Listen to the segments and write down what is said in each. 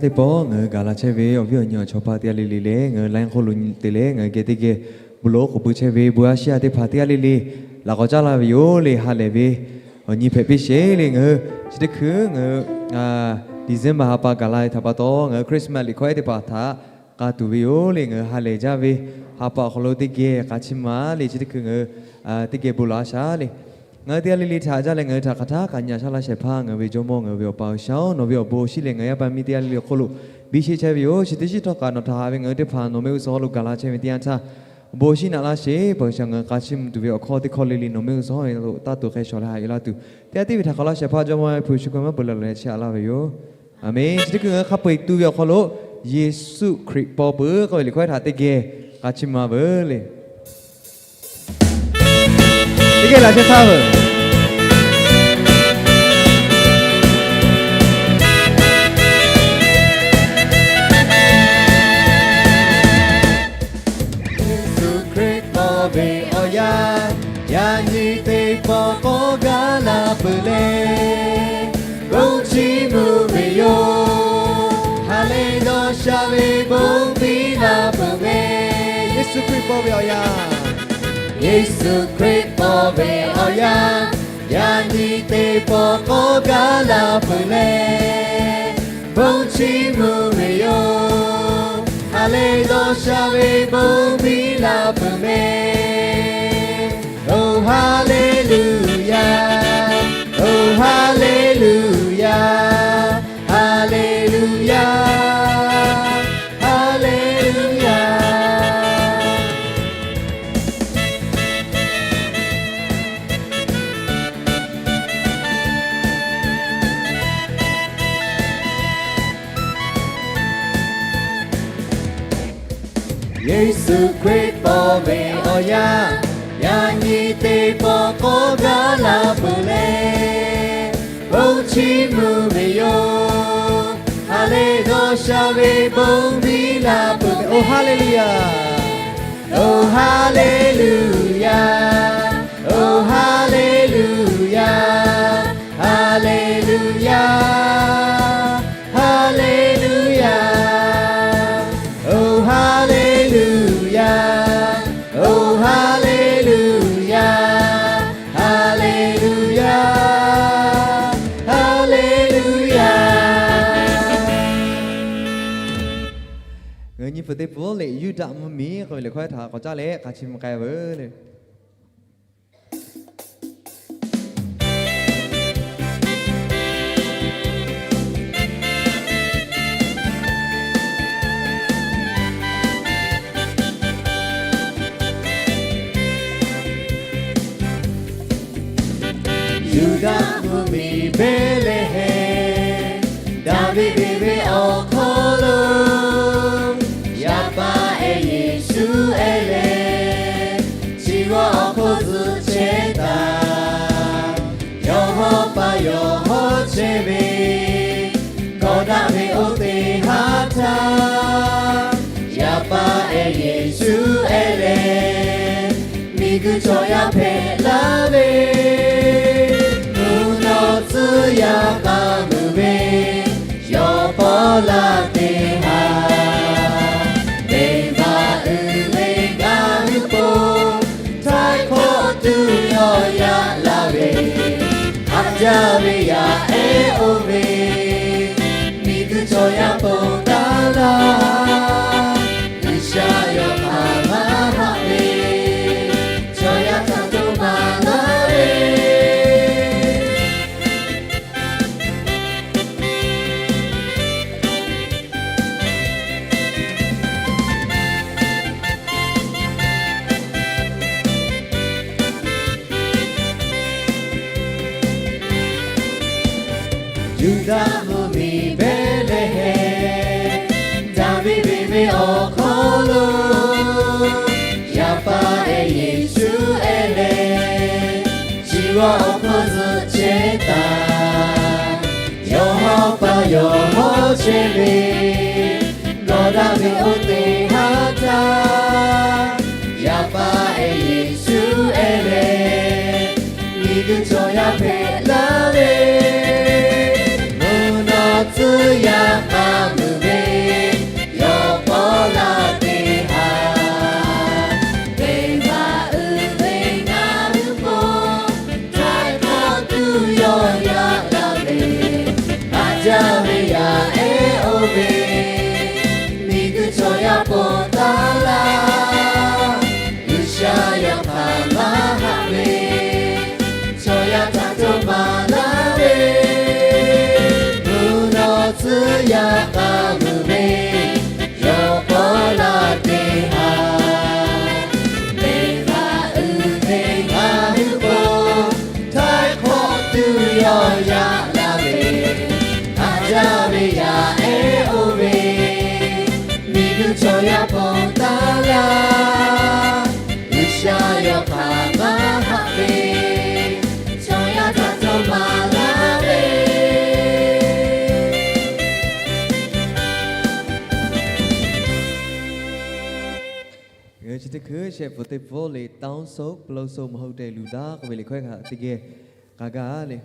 Teˇ pawˆ ngaˬ hui gaˬ la chehˇ ve awˬ viˉ awˬ nyi awˬ chawˇ hpaˇ teˇ g'aˇ le le leh ngaˬ hui la hk'oˆ lo te leh ngaˬ hui geh teˇ geh bon lawˬ oˉ k'oˍ pui chehˇ ve bon yaˇ shiˉ yaˇ teˇ hpaˍ teˇ g'aˇ le le laꞈ k'awꞈ caˉ laˇ ve yoˬ le. Ha lehˬ ve awˬ nyi hpehꞈ piˇ sheˍ le. Ngaˬ hui chi teˇ hkui ngaˬ hui December ha pa gaˬ la ve htaꞈ pa taw ngaˬ hui Christmas liꞈ hkawˇ ehˉ teˇ hpaˍ htaꞈ k'a tuˬ ve yoˬ le. Ngaˬ hui ha lehˬ jaˇ ve ha pa awˬ hk'aw lo teˇ geh k'a chiˇ ma le. Chi teˇ hkui ngaˬ hui teˇ geh bon lawˬ a shaˍ le. Ngaˬ hui teˇ g'aˇ le le htaꞈ jaˇ leh ngaˬ hui htaꞈ hk'aˬ htaˇ k'aꞈ nyi a shaˉ laˇ shehˍ hpaˇ ngaˬ hui ve Jawˇmawˇ ngaˬ hui ve Awˬ pa G'uiˬsha-oˬ, nawˬ ve awˬ bon awˬ shinˉ lehˬ ngaˬ hui yaˇ paˍ miˇ teˇ g'aˇ le le awˬ hk'oˆ lo biˇ sheˆ chehˇ ve yoˬ. Chi teˇ shiˉ htawˇ kaꞈ nawˬ htaꞈ haꞈ ve ngaˬ hui teˇ hpaˍ nawˬ mehˆ g'uˇ suhˍ hawˉ lo gaˬ la chehˇ ve teˇ yanˇ htaˇ awˬ bon awˬ shinˉ naꞈ laˇ sheˍ. Awˬ pa G'uiˬsha, ngaˬ hui k'a chiˇ mvuh tuˬ ve awˬ hkawˇ teˇ hkawˇ le le nawˬ mehˆ g'uˇ suhˍ hawˉ lo taˇ tuˬ hk'e shawˍ leh haꞈ yuˬ laˇ tuˬ, teˇ g'aˇ tiˉ ve htaꞈ k'awꞈ laˇ shehˍ hpaˇ Jawˇmawˇ ve hpu shu k'ai maˇ peuˬ leh leh chehˇ a laˇ ve yoˬ. Aˍmenˍ. Chi teˇ hkui ngaˬ hui hk'a peu-eˬ tu ve awˬ hk'aw lo Yeˍsuˆ Hkriꞈ paw peuˬ k'oˆ ve liꞈ hkawˇ ehˉ htaꞈ teˇ geh k'a chiˇ ma veuˬ le. Teˇ geh laꞈ sheh htaˇ veuˬ. Yeˍsuˆ Hkriꞈ paw ve awˬ yanˇ, yaꞈ nyi teˇ pawˆ k'awꞈ gaˬ la peuˬ leh, bon chiˇ mvuh ve yoˬ. Ha lehˬ, dawˇ sha ve bon piˇ la peuˬ ve. Yeˍsuˆ Hkriꞈ paw ve awˬ yanˇ, Yeˍsuˆ Hkriꞈ paw ve awˬ yanˇ, yaꞈ nyi teˇ pawˆ k'awꞈ gaˬ la peuˬ leh, bon chiˇ mvuh ve yoˬ. Ha lehˬ, dawˇ sha ve bon piˇ la peuˬ ve. Oˇ haˍleˍluˍyaˇ, oˇ haˍleˍluˍyaˇ, haˍleˍluˍyaˇ, haˍleˍluˍyaˇ. Yeˍsuˆ Hkriꞈ paw ve awˬ yanˇ, yaꞈ nyi teˇ pawˆ k'awꞈ gaˬ la peuˬ leh, bon chiˇ mvuh ve yoˬ. Ha lehˬ, dawˇ sha ve bon piˇ la peuˬ ve. Oˇ haˍleˍluˍyaˇ, oˇ haˍleˍluˍyaˇ, oˇ haˍleˍluˍyaˇ, haˍleˍluˍyaˇ, haˍleˍluˍyaˇ. Oˇ haˍleˍluˍyaˇ, oˇ haˍleˍluˍyaˇ, haˍleˍluˍyaˇ, haˍleˍluˍyaˇ. Ngaˬ hui nyi hpu teˇ pawˆ leh Yuˇdaꞈ mvuhˇmiˬ k'oˆ ve liꞈ hkawˇ ehˉ htaꞈ k'awꞈ caˉ leh k'a chiˇ mvuh k'ai veuˬ le. Yuˇdaꞈ mvuhˇmiˬ Behˍlehˍhehnˍ, Daˍviˆ venˇ ve awˬ hk'aw lo, yaˇ paˍ ehˉ Yeˍsuˆ ehˉ lehˬ, chi g'awˇ awˬ hk'oˆ zuhˆ chehˇ taˍ. Yawˇ hawˉ paˍ yawˬ hawˉ chehˇ ve, gawˬ daꞈ ve oˇ teˇ haˉ htaˇ, yaˇ paˍ ehˉ Yeˍsuˆ ehˉ lehˬ, miˬguiˬ chaw yaˇ hpehꞈ laˇ ve, mvuhˇ naw tcuhˉ yaˇ k'a meuˍ ve, yawˬ paw laˇ teˇ haˉ, venˇbaˆ uiˍ ve ngaˬ hui po, htaiˍ hkawꞈ tuˬ yawˇ yaꞈ la ve, haꞈ jaˇ ve yaˇ ehˉ oˇ ve, miˬguiˬ chaw yaˇ ponˬ taˍ laˇ. G'uiˬsha yawˇ htaꞈ maˇ haꞈ ve, chaw yaˇ htaꞈ to maˍ laˇ ve. Yuˇdaꞈ mvuhˇmiˬ Behˍlehˍhehnˍ, Daˍviˆ venˇ ve awˬ hk'aw lo, yaˇ paˍ ehˉ Yeˍsuˆ ehˉ lehˬ, chi g'awˇ awˬ hk'oˆ zuhˆ chehˇ taˍ. Yawˇ hawˉ paˍ yawˬ hawˉ chehˇ ve, gawˬ daꞈ ve oˇ teˇ haˉ htaˇ, yaˇ paˍ ehˉ Yeˍsuˆ ehˉ lehˬ, miˬguiˬ chaw yaˇ hpehꞈ laˇ ve, mvuhˇ naw tcuhˉ yaˇ k'a meuˍ Hkui shehˆ pfuhˍ teˇ pfuhˇ le, တောင်းဆို ပူဇော် မဟုတ်တဲ့ လူသား k'oˆ ve liꞈ hkawehˇ htaꞈ teˇ geh k'a gaˇ le.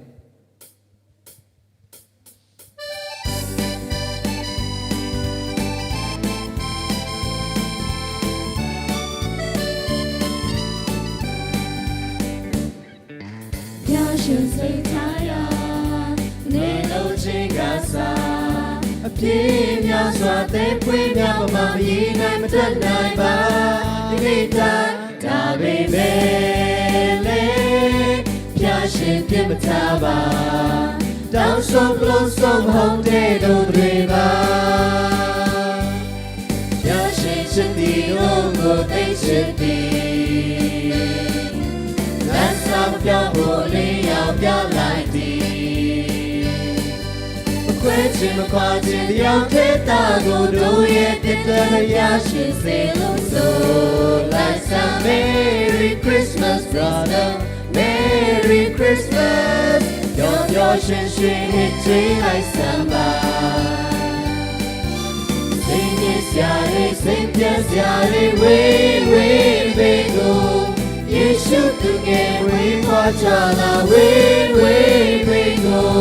ဘုရားရှင်စိတ်ထားရာ နေလို့ခြင်းကစား အပြည့်များစွာ သဲကွေးများပေါ်မှာ မရေနိုင် မတတ်နိုင်ပါ ဒီနေ့တိုင်း ဒါပေမဲ့လည်း ဘုရားရှင်ပြစ်မထားပါ တောင်းဆို ပူဇော် မဟုတ်တဲ့ ဒို့တွေပါ ဘုရားရှင်ချစ်သည်တို့ကို သိချစ်သည် လမ်းစကားမပြောဖို့ အလင်းရောင်ပြလိုက်သည် မခွဲခြင်မခွါခြင် တယောက်တည်းသားကို တို့ရဲ့သစ်တန် ဘုရားရှင်စေလွှတ်စို့ လိုက်စမ်း Merry Christmas brother, Merry Christmas ပျော်ပျော်ရွှင်ရွှင် ဟစ်ကြွေးလိုက်စမ်းပါ စိတ်ညစ်စရာတွေ စိတ်ပျက်စရာတွေ ဝေးဝေးပင်ကို ယေရှုသူငယ် မွေးဖွားကြလာ ဝေးဝေးပင်ကို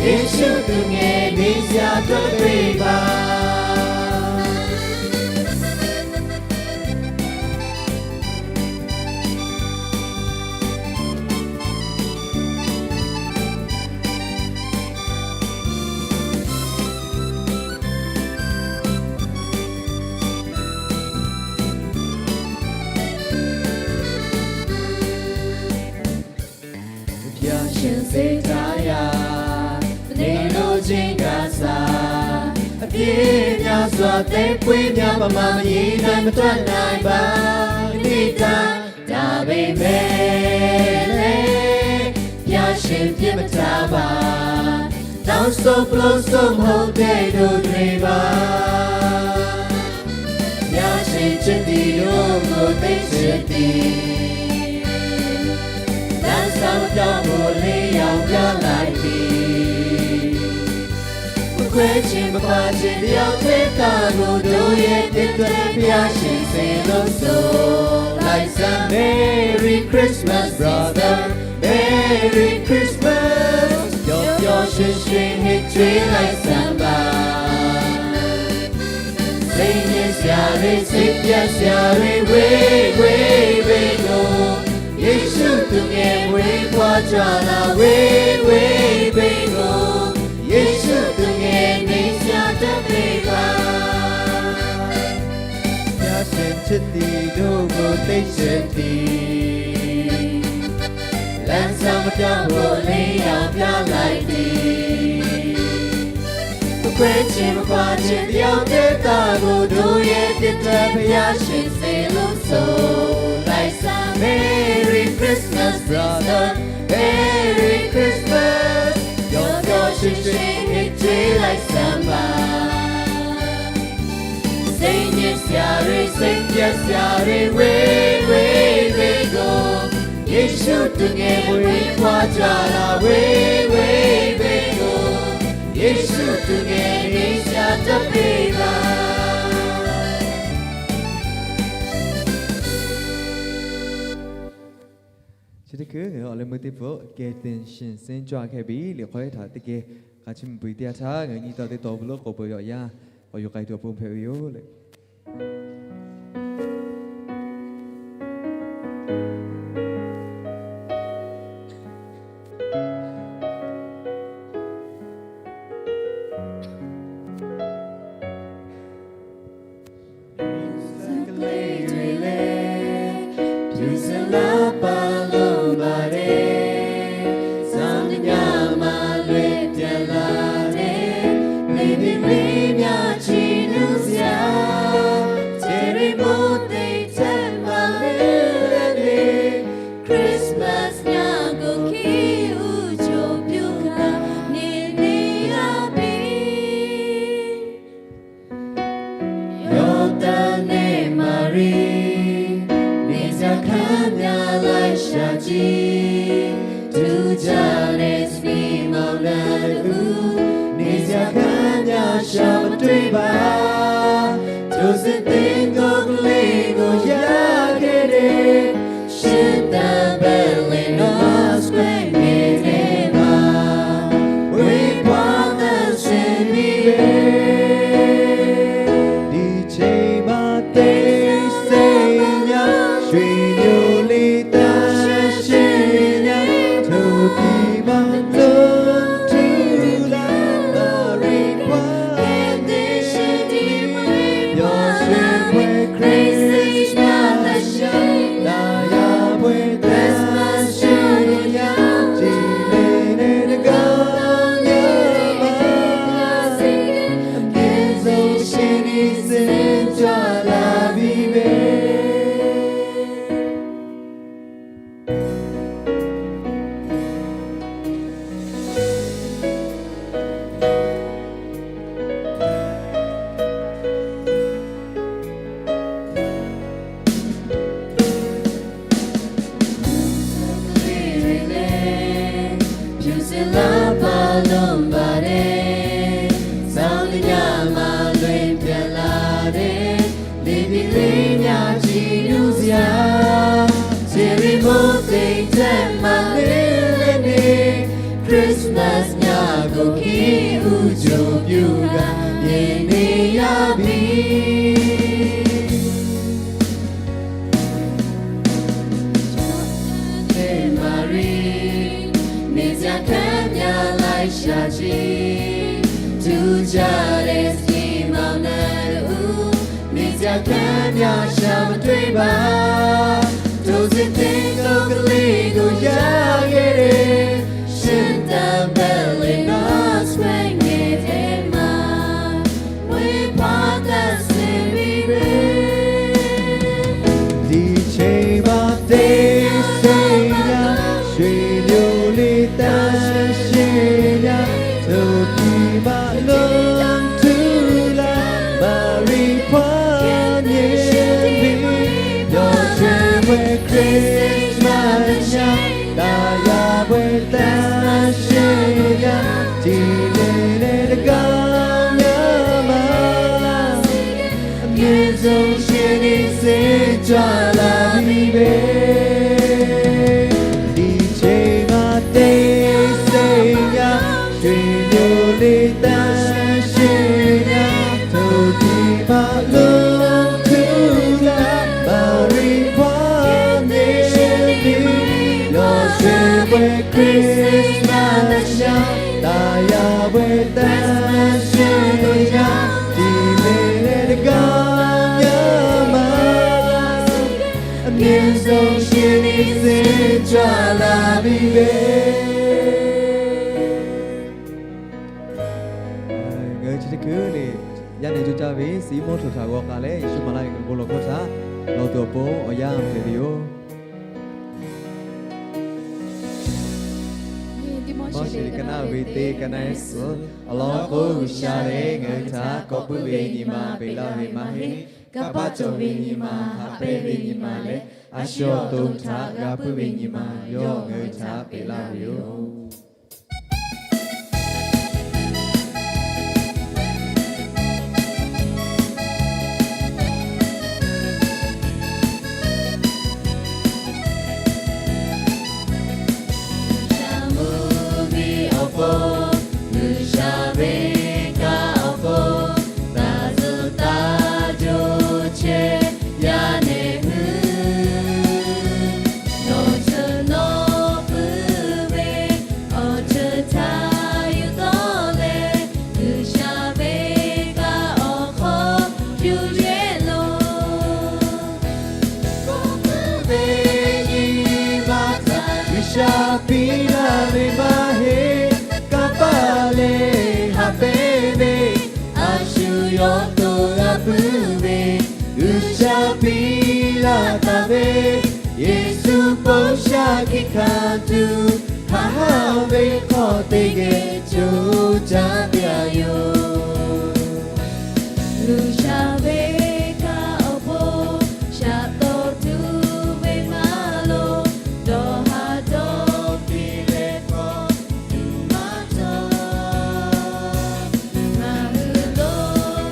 ယေရှုသူငယ် နေစရာအတွက်ပေးပါ ဘုရားရှင်စိတ်ထားရာ မနေလိုခြင်းကစ အပြည့်များစွာ သဲကွေးများပေါ်မှာ မရေနိုင် မတတ်နိုင်ပါ ဒီနေ့တိုင်း ဒါပေမဲ့လည်း ဘုရားရှင်ပြစ်မထားပါ တောင်းဆို ပူဇော် မဟုတ်တဲ့ ဒို့တွေပါ ဘုရားရှင်ချစ်သည်တို့ကို သိချစ်သည် လမ်းစကားမပြောဖို့ အလင်းရောင်ပြလိုက်သည် မခွဲခြင်မခွါခြင် တယောက်တည်းသားကို တို့ရဲ့သစ်တန် ဘုရားရှင်စေလွှတ်စို့ လိုက်စမ်း Merry Christmas brother, Merry Christmas ပျော်ပျော်ရွှင်ရွှင် ဟစ်ကြွေးလိုက်စမ်းပါ စိတ်ညစ်စရာတွေ စိတ်ပျက်စရာတွေ ဝေးဝေးပင်ကို ယေရှုသူငယ် မွေးဖွားကြလာ ဝေးဝေးပင်ကို ယေရှုသူငယ် နေစရာအတွက်ပေးပါ ဘုရားရှင်ချစ်သည်တို့ကို သိချစ်သည် လမ်းစကားမပြောဖို့ အလင်းရောင်ပြလိုက်သည် မခွဲခြင်မခွါခြင် တယောက်တည်းသားကို တို့ရဲ့သစ်တန် ဘုရားရှင်စေလွှတ်စို့ လိုက်စမ်း Merry Christmas brother, Merry Christmas ပျော်ပျော်ရွှင်ရွှင် ဟစ်ကြွေးလိုက်စမ်းပါ စိတ်ညစ်စရာတွေ စိတ်ပျက်စရာတွေ ဝေးဝေးပင်ကို ယေရှုသူငယ် မွေးဖွားကြလာ ဝေးဝေးပင်ကို ယေရှုသူငယ် နေစရာအတွက်ပေးပါ Chi teˇ hkui ngaˬ hui awˬ leh meuˇ teˇ pfuhˆ ကယ်တင်ရှင် သင်ကြွခဲ့ပြီ liꞈ hk'aw htaꞈ teˇ geh k'a chiˇ mvuh peuˬ teˇ yanˇ htaˇ, ngaˬ hui nyi taw teˇ taw peuˬ lo k'awꞈ peuˬ ve awˬ yanˇ k'awꞈ yuˬ k'ai tuˬ awˬ pon hpehꞈ ve yoˬ le. Saˍ hk'e le ve le, ပြုစုလာပါလို့ပါတယ်။ စောင့်နေညမှလွဲပြန်လာတဲ့ လေဖိမင်းများချီးနှီးစရာ ချယ်ရီမို့သ့ၣ်ထဲမှာလဲတဲ့နေ့ Christmas ညကို ခေတ်ဦးချိုပြုခါ နေနေရပြီ။ ယောသပ်နဲ့မၤရံ နေစရာခါများ လိုက်ရှာကြည့်။ ထူးခြားတဲ့ စပီးမောင်းနှင်တဦး နေစရာခါများ ရှာမတွေ့ပါ။ ထိုစင်သင်္ဘောကလေးကို ရ Leh nawˬ square nge te ma, we pa ta se mi ve. Teˇ cheˇ ma te se yaˇ, shu yoˬ le ta sheˍ yaˇ, htoꞈ tiˉ ma lonˉ htuˇ laˇ, Maˍriˆ hk'aˇ nyi teˇ shiˍ tiˉ ma, yawˇ shehˍ hpaˇ Christmas laˇ yaˇ, daꞈ yaˇ pawehˇ Christmas shuˍ yaˇ, chi lehˬ leh teˇ g'aˇ yaˇ ma, aˬ miˬ zuhꞈ shehˍ nyi seˍ cawˬ laˇ piˇ ve. Hpu suhˍ leh laˇ pa lonˉ baˬ leh, saˍ leh nyaˇ ma leh pyaꞈ la leh, liꞈ biˇ leh nyaˇ chi nuˇ ziˇ a, ceˇ ve bon teˇ ceuˬ maˇ leh leh ne, Christmas nyaˇ k'oˆ kiˇ uˉ cuˬ piˇ g'a, yeˬ neˇ yaˇ piˇ. Maˍriˆ, Meˍsiˉyaꞈ hkehˉ myaˇ laiˉ shaˍ chi, tuˬ jaˇ leh suh maˍ na uˉ, Meˍsiˉyaꞈ hkehˉ myaˇ shaˍ ma teˇ baˬ, to zeˬ teˇ to ka le gu yaˇ geh le, shinˉ taˍ pehˍ leh nawˬ square nge te ma, we pa ta se mi ve. Teˇ cheˇ ma te se yaˇ, shu yoˬ le ta sheˍ yaˇ, htoꞈ tiˉ ma lonˉ htuˇ laˇ, Maˍriˆ hk'aˇ nyi piˇ, yawˇ shehˍ hpaˇ Christmas yaˇ, daꞈ yaˇ pawehˇ Christmas shuˍ yaˇ, chi lehˬ leh teˇ g'aˇ yaˇ ma, aˬ miˬ zuhꞈ shehˍ nyi seˍ cawˬ laˇ piˇ ve. Teˇ cheˇ ma te se yaˇ, shu yoˬ le ta sheˍ yaˇ, htoꞈ tiˉ ma lonˉ htuˇ laˇ, Maˍriˆ hk'aˇ nyi piˇ, yawˇ shehˍ hpaˇ Christmas yaˇ, daꞈ yaˇ pawehˇ Christmas shuˍ yaˇ, chi lehˬ leh teˇ g'aˇ yaˇ ma, aˬ miˬ zuhꞈ shehˍ nyi seˍ cawˬ laˇ piˇ ve. Ngaˬ hui chi teˇ hkui le, yaˇ nehˬ co caˇ ve suh mawˇ htoꞈ htaꞈ g'aw k'ai leh, Yeˍsuˆ maˍ laˇ ve bon lawˬ hkawˇ htaꞈ lawˬ tuˬ awˬ pon awˬ yanˇ hpehꞈ ve yoˬ. Mawˇ sheˍ liꞈ ka naˆ ve teˇ ka naˆ suhˍ, awˬ lawn k'o, G'uiˬsha lehˬ ngaˬ hui htaꞈ kawˆ puiˉ ve nyi ma peꞈ laˇ ve maˇ heˆ. Kanˇ paˆ cawˬ ve nyi ma, haꞈ pehnˇ ve nyi ma leh, a shu awˬ to htaꞈ g'a puiˉ ve nyi ma yawˇ ngaˬ hui htaꞈ peꞈ laˇ ve yoˬ. G'uiˬsha mvuhˇ miˬ awˬ pon, G'uiˬsha ve kaꞈ awˬ pon, taˍ zuhꞈ taˍ jaˇ chehˇ yaˇ nehˬ hui, nawˬ cheuˬ nawˉ puiˉ ve awˬ ceuˬ htaꞈ yuˬ tawˆ leh, G'uiˬsha ve kaꞈ awˬ hk'aw yuˬ yehˇ loˬ. Kawˆ puiˉ ve nyi ma htaꞈ G'uiˬsha piˇ laˇ ve maˇ heˆ. Kanˇ paˆ leh haꞈ pehnˇ ve, a shu yawˇ to g'a puiˉ ve, G'uiˬsha piˇ laˇ taˍ ve, Yeˍsuˆ bon shaˍ hkiˆ hkanˍ tuˬ, haꞈ haˉ ve hk'aw teˇ geh co caˇ te a yoˬ. G'uiˬsha ve kaꞈ awˬ pon, shaˍ tawˍ tuˬ ve maˇ loˍ, dawˬ haˍ dawˬ piˇ leh k'awꞈ tuˬ maˇ cawˬ. Ngaˬ hui lo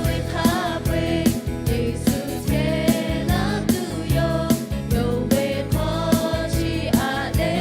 ve hk'a peu-eˬ, Yeˍsuˆ chehˇ laˇ tuˬ yoˬ. Yonˍ ve hk'aw chi aꞈ te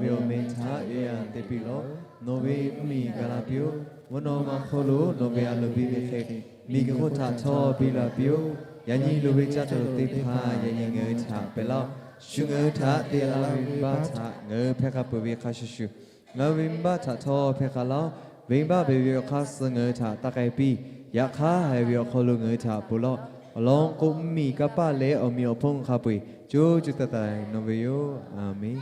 ve awˬ meh htaꞈ yaˇ yaˇ te piˇ lawˬ. Nawˬ ve mvuhˇmiˬ gaˬ la piˇ-oˆ. Mvuhˇ naw ma hk'oˆ lo nawˬ ve a loˍ biˇ ve hk'e, miˬguiˬ hk'oˆ htaꞈ htawˇ biˇ la piˇ-oˆ. Yaꞈ nyi loˍ ve caˇ tuˬ teˇ hpaˍ yaꞈ nyi ngaˬ hui htaꞈ pehꞈ laˇ-oˆ. Shu ngaˬ hui htaꞈ te la ve venˇbaˆ htaꞈ ngaˬ hui hpehˇ k'a peuˬ ve hk'a shuˍ shuˍ, ngaˬ hui ve venˇbaˆ htaꞈ htawˇ hpehˇ k'ai laˇ-oˆ. Venˇbaˆ beˬ ve awˬ hk'aˇ suh ngaˬ hui htaꞈ taˇ k'ai piˇ. Yaꞈ hk'aˇ, haiˬ ve awˬ hk'aw lo ngaˬ hui htaꞈ ponˬ laˇ-oˆ. Awˬ lawn k'o, mvuhˇmiˬ, kanˇ paˆ leh awˬ meꞈ awˬ hponˇ hk'a peu-eˬ co co taiˍ taiˍ nawˬ ve yoˬ. A menˍ.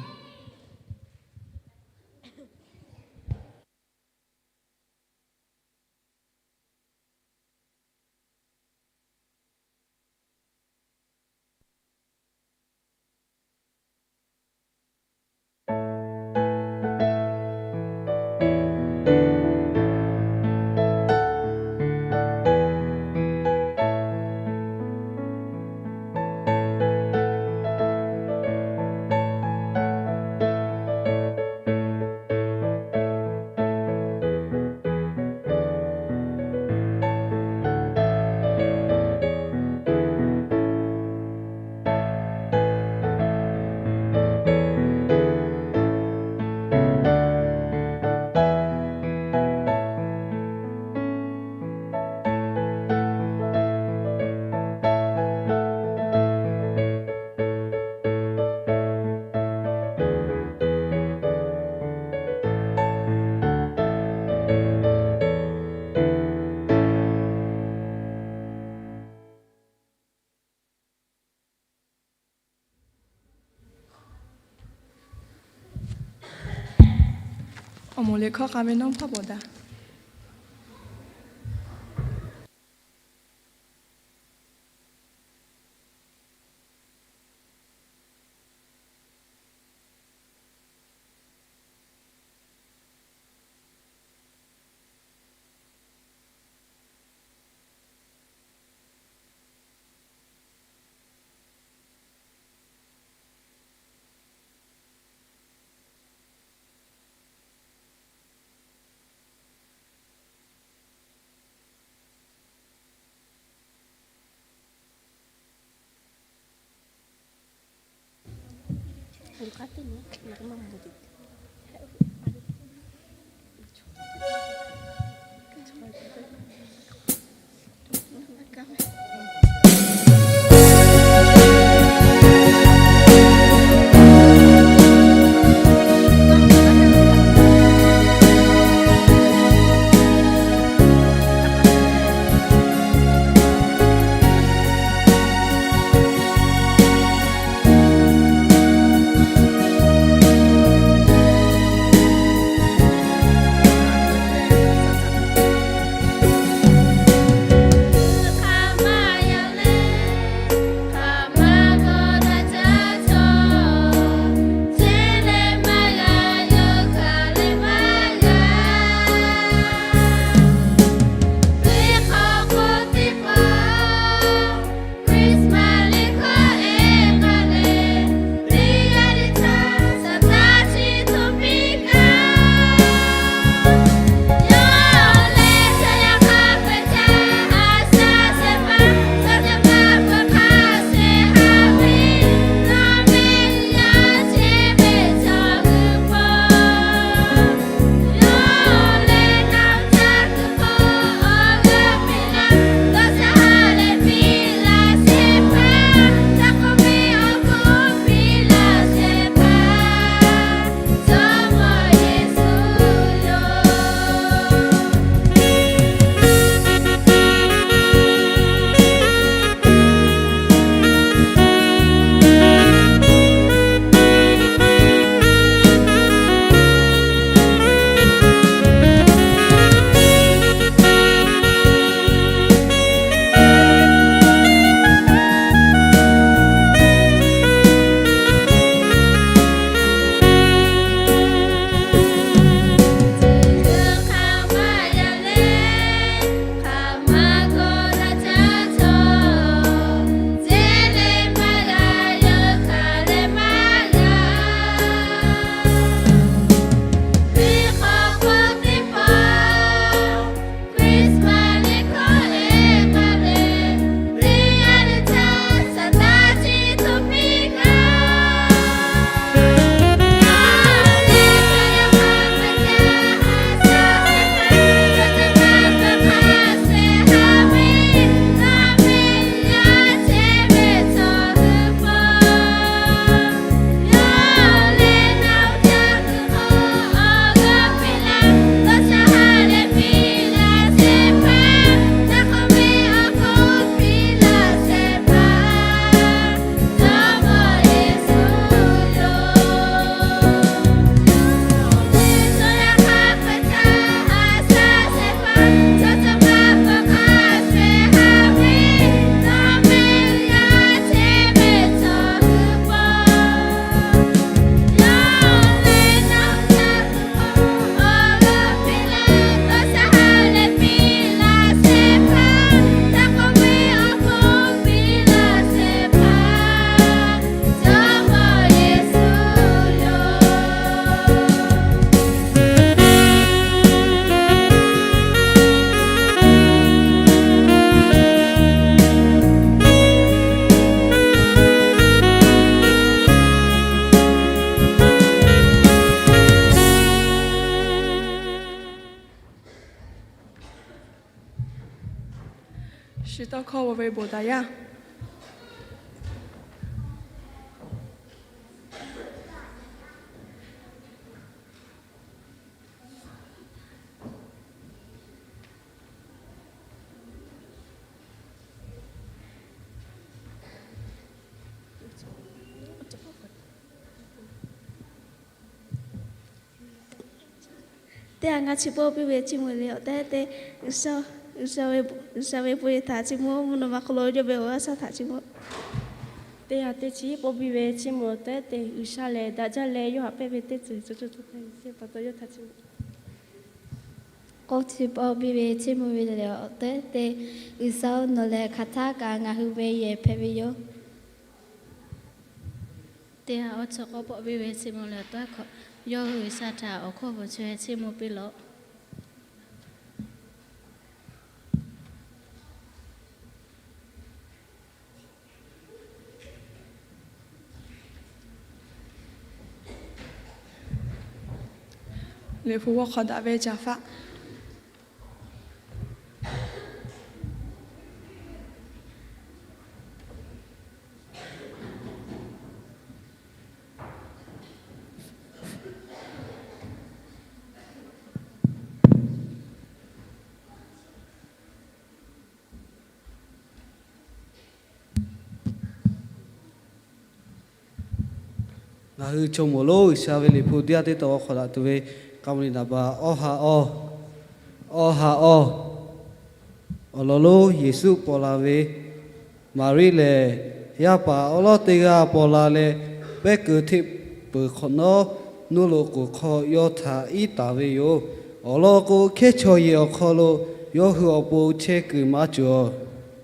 Awˬ moˍ liꞈ hkawˇ k'a ve nawˉ hpaˇ bawˬ daꞈ. Chi tawˇ hkawˇ ve bon daꞈ yaˇ. Teˇ g'aˇ ngaˇ chi pawˆ piˇ ve Chiˇ mvuh le awˬ tehˉ te, G'uiˬsha ve bon yehˬ htaꞈ chiˇ mvuh, mvuhˇ naw ma hk'aw lo yawˇ ve awˬ g'aˇ shaˉ htaꞈ chiˇ mvuh. Teˇ g'aˇ teˇ chi pawˆ piˇ ve Chiˇ mvuh awˬ tehˉ te, G'uiˬsha lehˬ daꞈ jaˇ leh yawˇ htaꞈ pehˇ ve teˇ ceuˬ cawˇ cawˇ cawˇ hpehꞈ ve teˇ pa taw yawˇ htaꞈ chiˇ mvuh. K'awˇ chi pawˆ piˇ ve Chiˇ mvuh ve le awˬ tehˉ te, G'uiˬsha-oˬ, nawˬ lehˬ hk'aˬ htaˇ kaꞈ ngaˬ hui ve yehˬ hpehꞈ ve yoˬ. Teˇ g'aˇ awˇ chi k'awˇ pawˆ piˇ ve Chiˇ mvuh le awˬ tehˉ hkawꞈ, yawˇ hui G'uiˬsha htaꞈ awˬ hkawˇ bvuhˬ chaweh chiˇ mvuh piˇ lawˬ. Liꞈ hpu g'awˇ hk'aw daꞈ ve caˬ faˆ. Ngaˬ hui chaw moˍ lonˉ G'uiˬsha ve Liꞈ hpu teˇ g'aˇ teˇ taw g'awˇ hk'aw daꞈ tuˬ ve, k'a mvuh liꞈ naˍ baꞈ awˇ ha awˇ, awˇ ha awˇ. Awˬ lawn lonˉ Yeˍsuˆ paw la ve, Maˍriˆ lehˬ, yaˇ paˍ awˉ lawˉ teˇ g'aˇ paw la leh, pehˉ kuiˬ hteˆ peuˬ hk'awꞈ nawˉ, nuˇ loꞈ k'oˍ hk'aw yawˇ htaꞈ iˉ taˍ ve yoˬ. Awˬ lawn k'o, hkehˉ chaw yehˬ awˬ hk'aw lo yawˇ hui awˬ pon chehˇ kuiˬ maˇ cawˬ.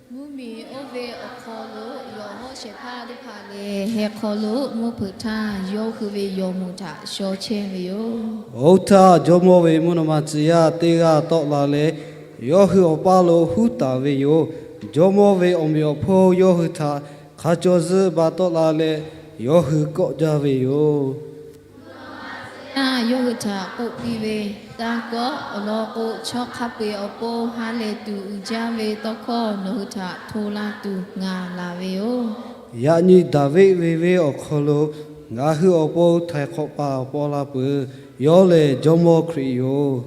Mvuhˇmiˬ oˇ ve awˬ hk'aw lo yawˬ hawˉ shehˍ hpaˇ teˇ hpaˍ lehˬ, heh hk'aw lo mvuhˇ hpeuꞈ htaˇ yawˇ hui ve yawˬ moˍ htaꞈ shaw chehˇ ve yoˬ. Oˇ htaˇ, jawˇmawˇ ve mvuhˇ naw ma tcuh yaˇ teˇ g'aˇ tawˆ la leh, yawˇ hui awˬ paˇ lo huˉ taˍ ve yoˬ. Jawˇmawˇ ve awˬ meꞈ awˬ hponˇ yawˇ hui htaꞈ hk'a caw zuhˆ ba tawˆ la leh, yawˇ hui kawˆ jaˇ ve yoˬ. Yawˇ hui htaꞈ k'oˆ piˇ ve, Taˇ kawˆ. Awˬ lawn k'o, chaw hk'a peu-eˬ awˬ pon ha lehˬ tuˬ uiˍ jaˇ ve tawˇ hkawˇ nawˬ hui htaꞈ hto la tuˬ ngaˬ laˬ ve yoˬ. Yaꞈ nyi Daˍviˆ ve venˇ awˬ hk'aw lo ngaˬ hui awˬ pon htaiˍ hk'awꞈ paˍ paw la peuˬ. Yawˇ lehˬ Jawˇmawˇ Hkriꞈ yoˬ.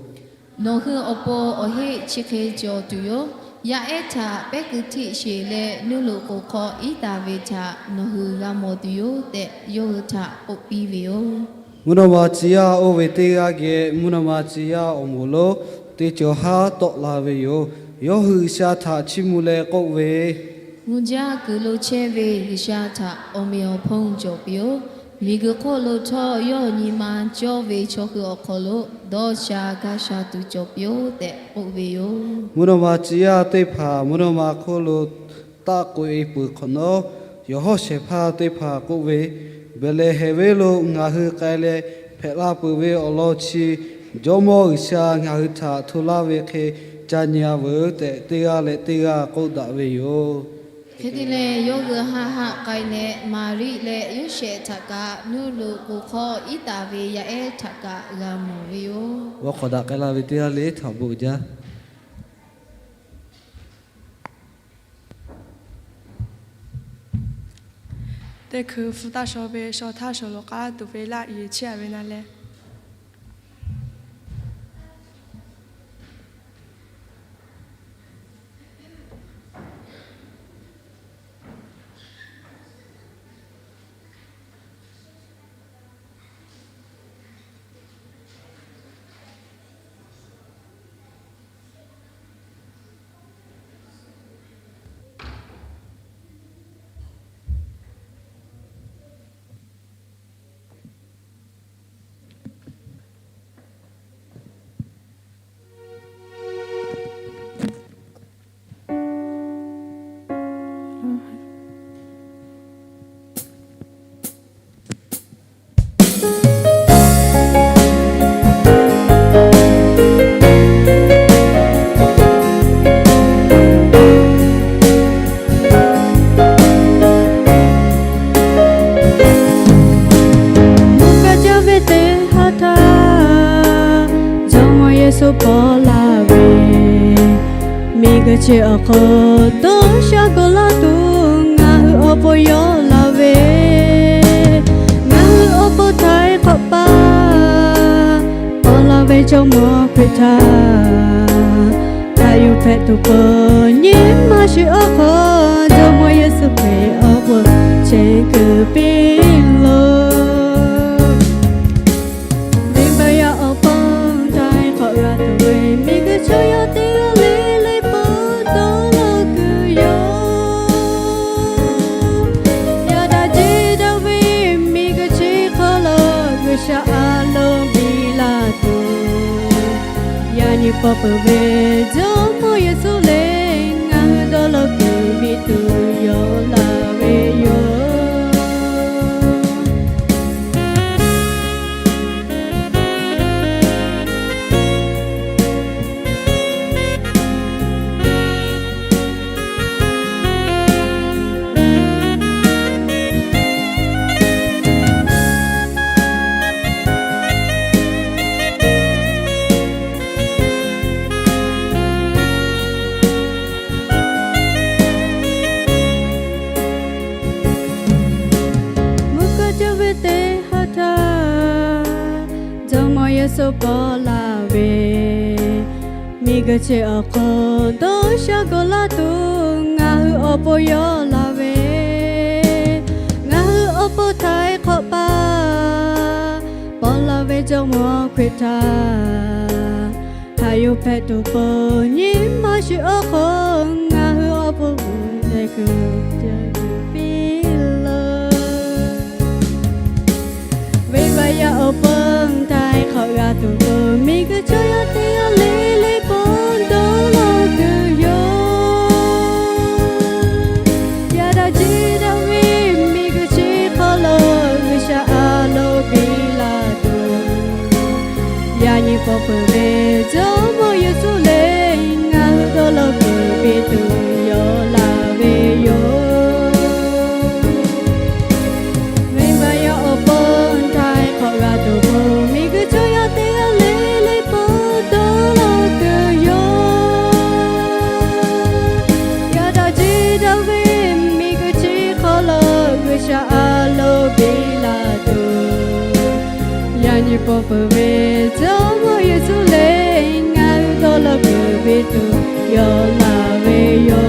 Nawˬ hui awˬ pon awˬ heˆ chi hk'e cawˬ tuˬ yoˬ. Yaˇ ehˉ htaꞈ pehˉ kuiˬ hteˆ sheˬ leh, nuˇ loꞈ k'oˍ hk'aw iˉ taˍ ve htaꞈ nawˬ hui g'a mawˬ tuˬ yoˬ tehꞈ, yawˇ hui htaꞈ k'oˆ piˇ ve yoˬ. Mvuhˇ naw ma tcuh yaˇ oˇ ve teˇ g'aˇ geh mvuhˇ naw ma tcuh yaˇ awˬ moˍ lonˉ teˇ cawˬ haˉ tawˆ la ve yoˬ. Yawˇ hui G'uiˬsha htaꞈ chiˇ mvuh leh k'oˆ ve, Mvuh jaˇ kuiˬ lo chehˇ ve G'uiˬsha htaꞈ awˬ meꞈ awˬ hponˇ cawˬ piˇ-oˆ. Miˬguiˬ hk'oˆ lo htawˇ yawˇ nyi ma cawˇ ve chaw hui awˬ hk'aw lo dawˇ sha gaˇ sha tuˬ cawˬ piˇ-oˆ tehꞈ k'oˆ ve yoˬ. Mvuhˇ naw ma tcuh yaˇ teˇ hpaˍ mvuhˇ naw ma hk'oˆ lo taˆ k'oꞈ-e peuˬ hk'awꞈ nawˉ, yawˬ hawˉ shehˍ hpaˇ teˇ hpaˍ k'oˆ ve, Behˍlehˍhehnˍ venˇ lo ngaˬ hui k'ai leh hpehꞈ la peuˬ ve awˬ lawn chi, Jawˇmawˇ G'uiˬsha ngaˬ hui htaꞈ hto laˇ ve hk'e ca nyi-a veuˬ tehꞈ, teˇ g'aˇ leh teˇ g'aˇ k'oˆ daꞈ ve yoˬ. Hk'e te leh, yawˇ hui haˆ haˆ k'ai leh, Maˍriˆ leh Yoˇsehꞈ htaꞈ kaꞈ nuˇ loꞈ k'oˍ hk'aw iˉ taˍ ve yaˇ ehˉ htaꞈ kaꞈ g'a mawˬ ve yoˬ. G'awˇ hk'awꞈ daꞈ k'ai la ve teˇ g'aˇ le htaꞈ bon jaˇ. Teˇ hkui hpu taˇ shaw ve shaw htaˇ shaw loꞈ k'aˉ tuˬ ve laˇ yeˬ chehˇ-a ve na leh, Chi awˬ hk'aw dawˇ sha k'oˆ laˇ tuˬ ngaˬ hui awˬ pon yawˇ laˬ ve, ngaˬ hui awˬ pon htaiˍ hk'awꞈ paˇ paw la ve Jawˇmawˇ Hkriꞈ htaꞈ, htaꞈ yuˬ hpehꞈ tuˬ peuˬ nyi ma shu awˬ hk'aw, Jawˇmawˇ Yeˍsuˆ Hkriꞈ awˬ pon chehˇ kuiˬ piˇ loˬ. Venˇbaˆ yaˇ awˬ pon htaiˍ hk'awꞈ g'a tuˬ ve, miˬguiˬ chaw yaˇ teˇ g'aˇ le le pa taw laˇ kuiˬ yoˬ. Yaꞈ daꞈ jeˇ daꞈ ve miˬguiˬ chi hk'aw lo G'uiˬsha a loˍ biˇ laˇ tuˬ, yaꞈ nyi paw peuˬ ve Jawˇmawˇ Yeˍsuˆ lehˬ, ngaˬ hui dawˇ law kuiˬ piˇ tuˬ yawˇ laˬ ve yoˬ. Mvuhˇ kaˇ cawˇ ve teˇ haˉ htaˇ, Jawˇmawˇ Yeˍsuˆ paw laˇ ve, miˬguiˬ chi awˬ hk'aw dawˇ sha k'oˆ laˇ tuˬ ngaˬ hui awˬ pon yawˇ laˬ ve, ngaˬ hui awˬ pon htaiˍ hk'awꞈ paˇ paw la ve Jawˇmawˇ Hkriꞈ htaꞈ, htaꞈ yuˬ hpehꞈ tuˬ peuˬ nyi ma shu awˬ hk'aw, ngaˬ hui awˬ pon chehˇ kuiˬ piˇ loˬ. Venˇbaˆ yaˇ awˬ pon htaiˍ hk'awꞈ g'a tuˬ peuˬ, miˬguiˬ chaw yaˇ teˇ g'aˇ le le pa taw laˇ kuiˬ yoˬ. Yaꞈ daꞈ jeˇ daꞈ ve miˬguiˬ chi hk'aw lo G'uiˬsha a loˍ biˇ laˇ tuˬ, yaꞈ nyi paw peuˬ ve Jawˇmawˇ Yeˍsuˆ lehˬ, ngaˬ hui dawˇ law kuiˬ piˇ tuˬ yawˇ laˬ ve yoˬ. Venˇbaˆ yaˇ awˬ pon htaiˍ hk'awꞈ g'a tuˬ peuˬ, miˬguiˬ chaw yaˇ teˇ g'aˇ le le pa taw laˇ kuiˬ yoˬ. Yaꞈ daꞈ jeˇ daꞈ ve miˬguiˬ chi hk'aw lo G'uiˬsha a loˍ biˇ laˇ tuˬ, yaꞈ nyi paw peuˬ ve Jawˇmawˇ Yeˍsuˆ lehˬ, ngaˬ hui dawˇ law kuiˬ piˇ tuˬ yawˇ laˬ ve yoˬ.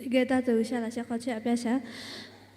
Teˇ geh taˇ tuˬ G'uiˬsha laꞈ sheh hk'aw chehˇ aꞈ piˇ shaˍ.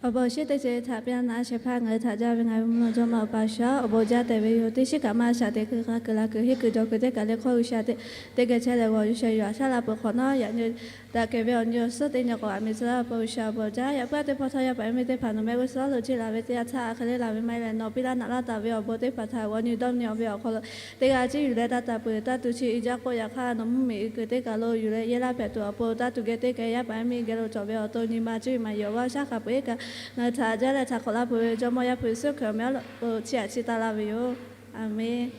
Awˬ bon awˬ shinˉ teˇ ceuˬ htaꞈ piˇ laˇ naꞈ a shehˍ hpaˇ ngaˬ hui htaꞈ jaˇ ve ngaˬ hui mvuhˇ naw jawˇmawˇ Awˬ pa G'uiˬsha, awˬ bon jaˇ tehꞈ ve yoˬ. Teˇ shiˉ kaꞈ maˇ shaꞈ teꞈ kuiˬ hk'a kuiˬ laˇ kuiˬ henˇ kuiˬ jawˬ kuiˬ teˇ kaꞈ leh hkawˇ G'uiˬsha te teˇ geh chehˇ leh g'awˬ G'uiˬsha yuˬ aꞈ shaˉ laˇ peuˬ hk'awꞈ nawˉ, yaꞈ nyi daꞈ kehˬ ve awˬ nyi awˬ suhˉ teˇ nyi k'awꞈ aꞈ miˬ suh laˇ Awˬ pa G'uiˬsha, awˬ bon jaˇ. Yaꞈ puiˉ teˇ hpawˇ htawˇ yaˇ paˍ yaˇ miˇ teˇ hpaˍ nawˬ mehˆ g'uˇ suhˍ lo cheˇ laˬ ve teˇ yanˇ htaˇ, a hk'e le laˬ ve maˇ heˆ leh nawˬ piˇ laˇ naꞈ laˇ taˍ ve awˬ bon teˇ hpaˍ htaꞈ g'awˬ nyi dawˇ nyi awˬ ve awˬ hk'aw lo teˇ g'aˇ ciˉ yuˬ leh taˇ taˍ peuˬ. Taˇ tuˬ chi i jaˇ k'oˆ, yaꞈ hk'aˇ nawˬ mvuhˇmiˬ uiˍ kuiˬ teˇ kaˬ lo yuˬ leh yehˇ laˇ hpehꞈ tuˬ awˬ pon taˇ tuˬ geh teˇ geh yaˇ paˍ yaˇ miˇ geh lo cawˬ ve awˬ to nyi ma cuˇ yiˍ maˍ yeˬ awˬ g'aˇ shaˉ hk'a peu-eˬ kaꞈ ngaˬ hui htaꞈ jaˇ leh htaꞈ hk'awꞈ laˇ peuˬ ve Jawˇmawˇ Yaˇ hpu Yeˍsuˆ Hkriꞈ awˬ meh awˬ lo chiˇ aꞈ chiˇ taˇ laˇ ve yoˬ. Aˬmenˍ.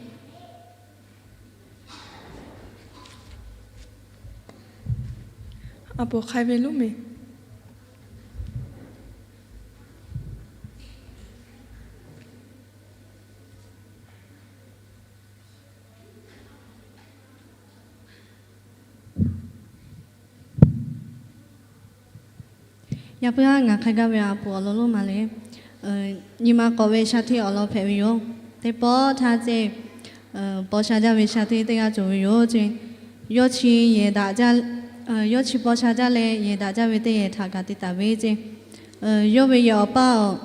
Aˬ poˍ hk'ai ve loˉ meˍ. Yaꞈ puiˉ aˉ ngaˬ hk'ai gaˇ ve aˬ poˍ awˬ lawn lonˉ ma le, nyi ma k'awꞈ ve sha hteˇ awˬ lawn hpehꞈ ve yoˬ. Teˇ pawˆ htaˇ ceˇ, paw sha jaˇ ve sha hteˇ teˇ g'aˇ cawˬ ve yoˬ ceˇ. Yawˇ chi yehˬ daꞈ jaˇ, yawˇ chi paw sha jaˇ leh yehˬ daꞈ jaˇ ve teˇ yehˬ htaꞈ kaꞈ te taˍ ve ceˇ. Yawˇ ve yehˬ awˬ paˇ awˬ